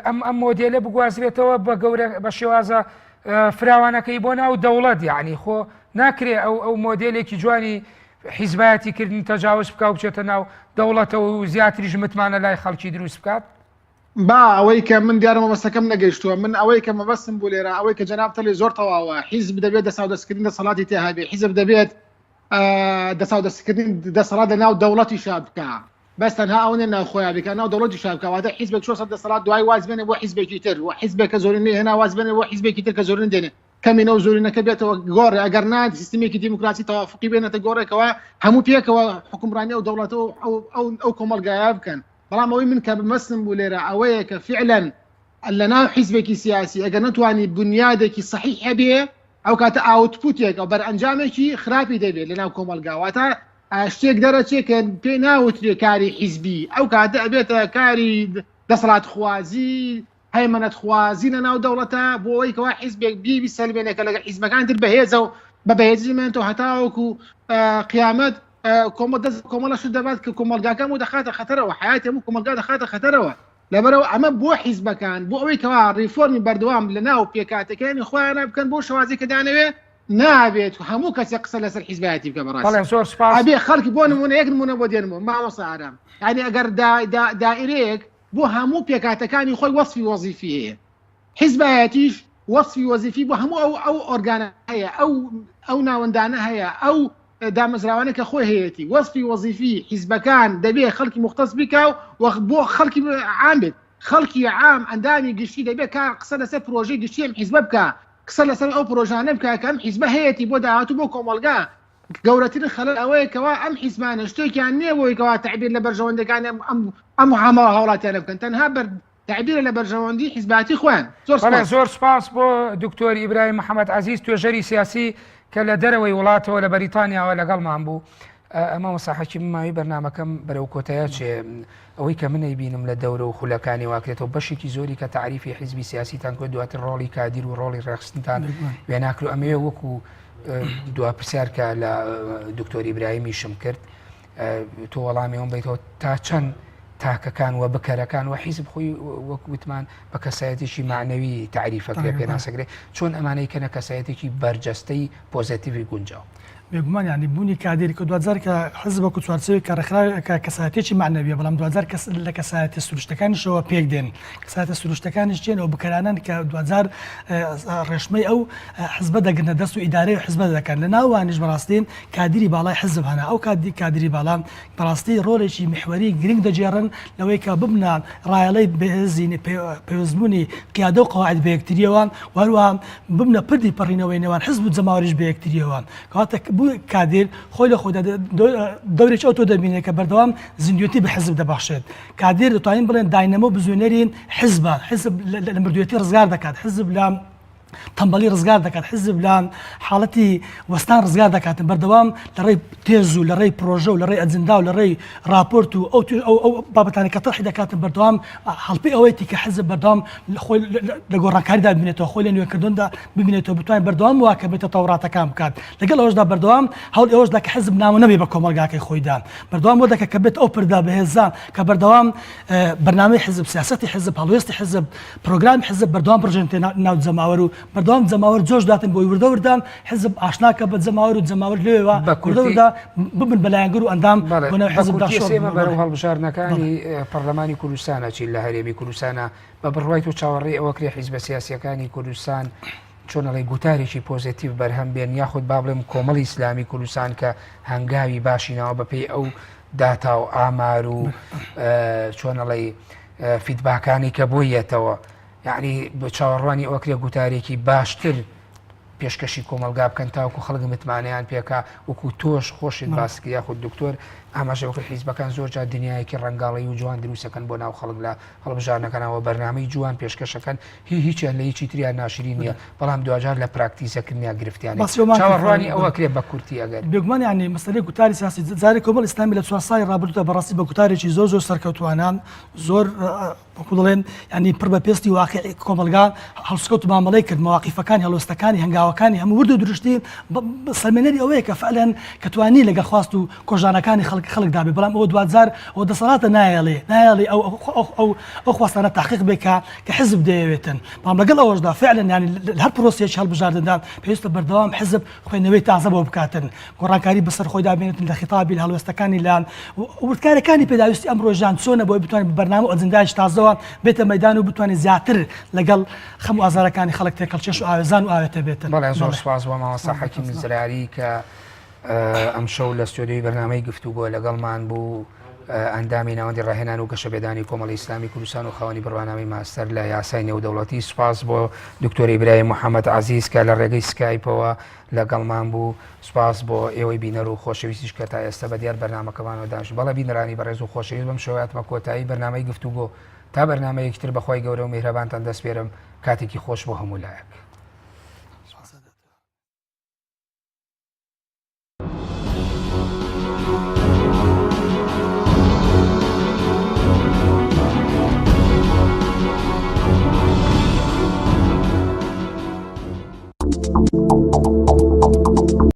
ئەم ئەم مۆدێلە بگوازرێتەوە بە گەورە بە شێوازە فراوانەکەی بۆ ناو دەوڵەت یعنی خۆ ناکرێ ئەو ئەو مۆدێلێکی جوانی حیزبایەتی کردن تەجاوز بکا و بچێتە ناو دەوڵەتەوە و زیاتریش متمانە لای خەڵکی دروست بکات. با ئەوەی کە من دیارە مەبەستەکەم نەگەیشتووە من ئەوەی کە مەبەستم بوو لێرە ئەوەی کە جەنابت لێ زۆر تەواوە حیزب دەبێت دەساودەستکردنی دەسەڵاتی تێ هەبێ حیزب دەبێت دەساودەستکردنی دەسەڵات لە ناو دەوڵەتیشا بکا بەس تەنها ئەوە نیە ناو خۆیان بیکا ناو دەوڵەتیشا بکا واتە حیزبێک چوە سەر دەسەڵات دوای واز بێنێ بۆ حیزبێکی تر و حیزبێک کە زۆرینەی هێنا واز بێنێ بۆ حیزبێکی تر کە زۆرینە دێنێ کەمینە و زۆرینەکە بێتەوە گۆڕێ ئەگەر نا سیستمێکی دیموکراسی تەوافقی بێنێتە گۆڕێکەوە هەموو پێکەوە حکومڕانی ئەو دەوڵەتە و ئەو ئەو ئەو کۆمەڵگایە بکەن بەڵام ئەوەی من کە بمەستم بوو لێرە ئەوەیە کە فعلا لە ناو حیزبێکی سیاسی ئەگەر نەتوانی بنیادێکی سەحیح هەبێ ئەو کاتە output ێک ئەو بەرئەنجامێکی خراپی دەبێت لە ناو کۆمەڵگا واتە شتێک دەرەچێ کە پێ ناوترێ کاری حیزبی ئەو کاتە ئەبێتە کاری دەسەڵاتخوازی هەیمەنەتخوازی لە ناو دەوڵەتە بۆ ئەوەی کەوا حیزبێک بی بیسەلمێنێ کە لەگەڵ حیزبەکان تر بەهێزە و بە بەهێزی مێنێتەوە هەتاوەکو قیامەت کۆمەڵ دەست کۆمەڵە شت دەبات کە کۆمەڵگاکە هەموو دەخاتە خەتەرەوە حیاتی هەموو کۆمەڵگا دەخاتە خەتەرەوە لەبەرەوە ئەمە بۆ حیزبەکان بۆ ئەوەی کەوا ڕیفۆرمی بەردەوام لە ناو پێکهاتەکانی خۆیانە بکەن بۆ شێوازی کە دانەوێ نابێت هەموو کەسێک قسە لەسەر حیزبایەتی بکە بەڕاستی بەڵێ زۆر سپاس ئەبێ خەڵکی بۆ نمونە یەک نمونە بۆ دێنمەوە مامۆستا ئارام یعنی ئەگەر دائرەیەک بۆ هەموو پێکهاتەکانی خۆی وەسفی وەزیفی هەیە حیزبایەتیش وەسفی وەزیفی بۆ هەموو ئەو ئەو ئۆرگانە هەیە ئەو ئەو ناوەندانە هەیە ئەو دامەزراوانە کە خۆی هەیەتی وەسفی وەزیفی حیزبەکان دەبێ خەڵکی مختص بکا و بۆ خەڵکی عام بێت خەڵکی عام ئەندامی گشتی دەبێت کار قسە لەسەر پرۆژەی گشتی ئەم حیزبە بکا قسە لەسەر ئەو پرۆژانە بکا کە ئەم حیزبە هەیەتی بۆ داهاتوو بۆ کۆمەڵگا گەورەترین خەلەل ئەوەیە کەوا ئەم حیزبانە شتێکیان نییە بۆی کەوا تەعبیر لە بەرژەوەندەکانی ئەم ئەم ئەم هەموو هاوڵاتیانە بکەن تەنها بەر تەعبیرە لە بەرژەوەندی حیزباتی خۆیان زۆر بەڵێ سپاس. زۆر سپاس بۆ دکتۆر ئیبراهیم محەمەد عەزیز توێژەری سیاسی کە لە دەرەوەی وڵاتەوە لە بەریتانیاوە لەگەڵمان بوو. مامۆستا حەکیم ماوەی بەرنامەکەم بەرەو کۆتایە چێ ئەوەی کە من ئەیبینم لە دەورە و خولەکانی واکرێتەوە بەشێکی زۆری کە تەعریفی حیزبی سیاسیتان کرد دواتر ڕۆڵی کادیر و ڕۆڵی ڕێکخستنتان وێناکرد ئەمەوێ وەکو دوا پرسیار کە لە دکتۆر ئیبراهیمیشم کرد تۆ وەڵامی ئەوم بیتەوە تا چەند تاکەکان و بکەرەکان و حیزب خۆی وەک وتمان بە کەسایەتێکی معنەوی تعریفەکرێ پێناسەکرێ چۆن ئەمانەی کەنە کەسایەتێکی بەرجەستەی پۆزەتیڤی گونجاو. بێگومان یانی بوونی کادیر کە دواجار کە حزب وەکو چوارچێوەیەک کە ڕێکخراوێک کە کەسایەتیەکی مەعنەویە بەڵام دواجار کەس لە کەسایەتیە سروشتەکانیشەوە پێک دێن کەسایەتە سروشتەکانیش چێن ئەو بکەرانەن کە دواجار ڕێشمەی ئەو حزبە دەگرنە دەست و ئیدارەی حزبە دەکەن لە ناوانیش بەڕاستی کادری باڵای حزب هەنا ئەو کادی کادری باڵا بەڕاستی ڕۆلێکی میحوەری گرنگ دەگێڕن لەوەی کە ببنە ڕایەڵەی بەهێزی پەیوەستبوونی قیادە و قەواعد بە یەکتریەوە و هەروەها ببنە پردی پەڕینەوەی نێوان حزب و جەماوەریش بە یەکتریەوە. کەواتە کادیر خۆی لە خۆیدا دەورێکی ئەوتۆ دەبینێت کە بەردەوام زیندوێتی بە حزب دەبەخشێت. کادیر دەتوانین بڵێن داینەمۆ بزوێنەری حزبە، حزب لە مردوێتی ڕزگار دەکات، حزب لە تەمبەڵی ڕزگار دەکات، حزب لە حاڵەتی وەستان ڕزگار دەکاتن، بەردەوام لە ڕێی تێز و لە ڕێی پرۆژە و لە ڕێی ئەجندا و لە ڕێی ڕاپۆرت و ئەو ئەو بابەتانە کە تەرحی دەکاتن بەردەوام هەڵپەی ئەوەیەتی کە حزب بەردەوام خۆی لە گۆڕانکاریدا ببینێتەوە، خۆی لە نوێکردندا ببینێتەوە، بتوانێت بەردەوام مواکەبەی تەتەوڕاتەکان بکات، لەگەڵ ئەوەشدا بەردەوام هەوڵی ئەوەش دا کە حزب نامۆ نەبێت بە کۆمەڵگاکەی خۆیدا، بەردەوام بۆ دەکات کە بێت ئەو پردە بەهێزە کە بەردەوام بەرنامەی حزب، سیاسەتی حزب، هەڵوێستی حزب، پرۆگرامی حزب بەردەوام بڕژێنێتە ناو جەماوەر و بەردەوام جەماوەر جۆش داتن بۆی وردە وردە حزب ئاشنا کە بە جەماوەر و جەماوەر لەوێوە بە وردە کورتی وردە ببن بە لایەنگر و ئەندام بەڵێ بۆ ناو بە حزبدا کورتی شۆڕ ئێمە ببنەوە. بەرەو بەڵێ هەڵبژاردنەکانی پەرلەمانی کوردستان ئەچین لە هەرێمی کوردستانە بە بڕوای تۆ چاوەڕێی ئەوە کرێ حیزبە سیاسیەکانی کوردستان چۆن ئەڵێی گوتارێکی پۆزەتیڤ بەرهەم بێن یاخود با بڵێم کۆمەڵی ئیسلامی کوردستان کە هەنگاوی باشی ناوە بەپێی ئەو داتا و ئامار و چۆن ئەڵێی فیدباکانی کە بۆی یەتەوە یعنی چاوەڕوانی ئەوە کرێ گوتارێکی باشتر. پێشکەشی کۆمەڵگا بکەن تاوەکو خەڵک متمانەیان پێکا وەکو تۆش خۆشت باس کرد یاخود دکتۆر ئاماژە بەکرد حیزبەکان زۆر جار دنیایەکی ڕەنگاڵەی و جوان دروستەکەن بۆ ناو خەڵک لە هەڵبژاردنەکانەوە بەرنامەی جوان پێشکەشەکەن هی هیچیان لە هیچی تریان ناشرین نییە بەڵام دواجار لە پراکتیزەکردنیا گرفتیان چاوەڕوانی ئەوە کرێ بە کورتی ئەگەر بێگومان یانی مەسەلەی گوتاری سیاسی جارێ کۆمەڵ ئیسلامی لە چوار ساڵی ڕابردوودا بەڕاستی بە گوتارێکی زۆر زۆر سەرکەوتوانە زۆر وەکو دەڵێن یانی پڕ بە پێستی واقعی کۆمەڵگا هەڵسکەوت و مامەڵەی کرد مەواقیفەکانی هەڵوێستەکانی هەنگاوەکانی هەموو ورد و درشتی سەلمێنەری ئەوەیە کە فعلەن کە توانی لەگەڵ خواست و کۆژانەکانی خەڵک خەڵکدا بێ بەڵام ئەوە دواجار ئەوە دەسەڵاتە نایەڵێ نایەڵێ ئەو ئەو ئەو خواستانە تحقیق بێ کە کە حزب دەیەوێتن بەڵام لەگەڵ ئەوەشدا فعلەن یانی لە هەر پرۆسەیەکی هەڵبژاردندا پێویستە بەردەوام حزب خوێندنەوەی تازە بۆ بکاتن، گۆڕانکاری بەسەر خۆیدا بێنێتن لە خیتابی، لە هەڵوێستەکانی، لە وردکاریەکانی پێداویستی ئەمڕۆی ژیان چۆنە بۆی بتوانێت بە بەرنامە و ئەجندایەکی تازەوە بێتە مەیدان و بتوانێت زیاتر لەگەڵ خەم و ئازارەکانی خەڵک تێکەڵکێش و ئاوێزان و ئاوێتە بێتن. بەڵێ زۆر سوپاس بۆ مامۆستا حەکیم زراری کە ئەمشەو لە ستۆدیۆی بەرنامەی گفتوگۆ لەگەڵمان بوو. ئەندامی ناوەندی ڕاهێنان و گەشەپێدانی کۆمەڵی ئیسلامی کوردستان و خاوەنی بڕوانامەی ماستەر لە یاسای نێودەوڵەتی سوپاس بۆ دکتۆر ئیبراهیم محەممەد عەزیز کە لە ڕێگەی سکایپەوە لەگەڵمان بوو سوپاس بۆ ئێوەی بینەر و خۆشەویستیش کە تا ئێستا بە دیار بەرنامەکەمانەوە دانیشتن بەڵێ بینەرانی بەڕێز و خۆشەویست بەم شێوەیە هاتمە کۆتایی بەرنامەی گفتوگۆ تا بەرنامەیەکی تر بەخوای گەورە و میهرەبانتان دەسپێرم کاتێکی خۆش بۆ هەموو لایەک.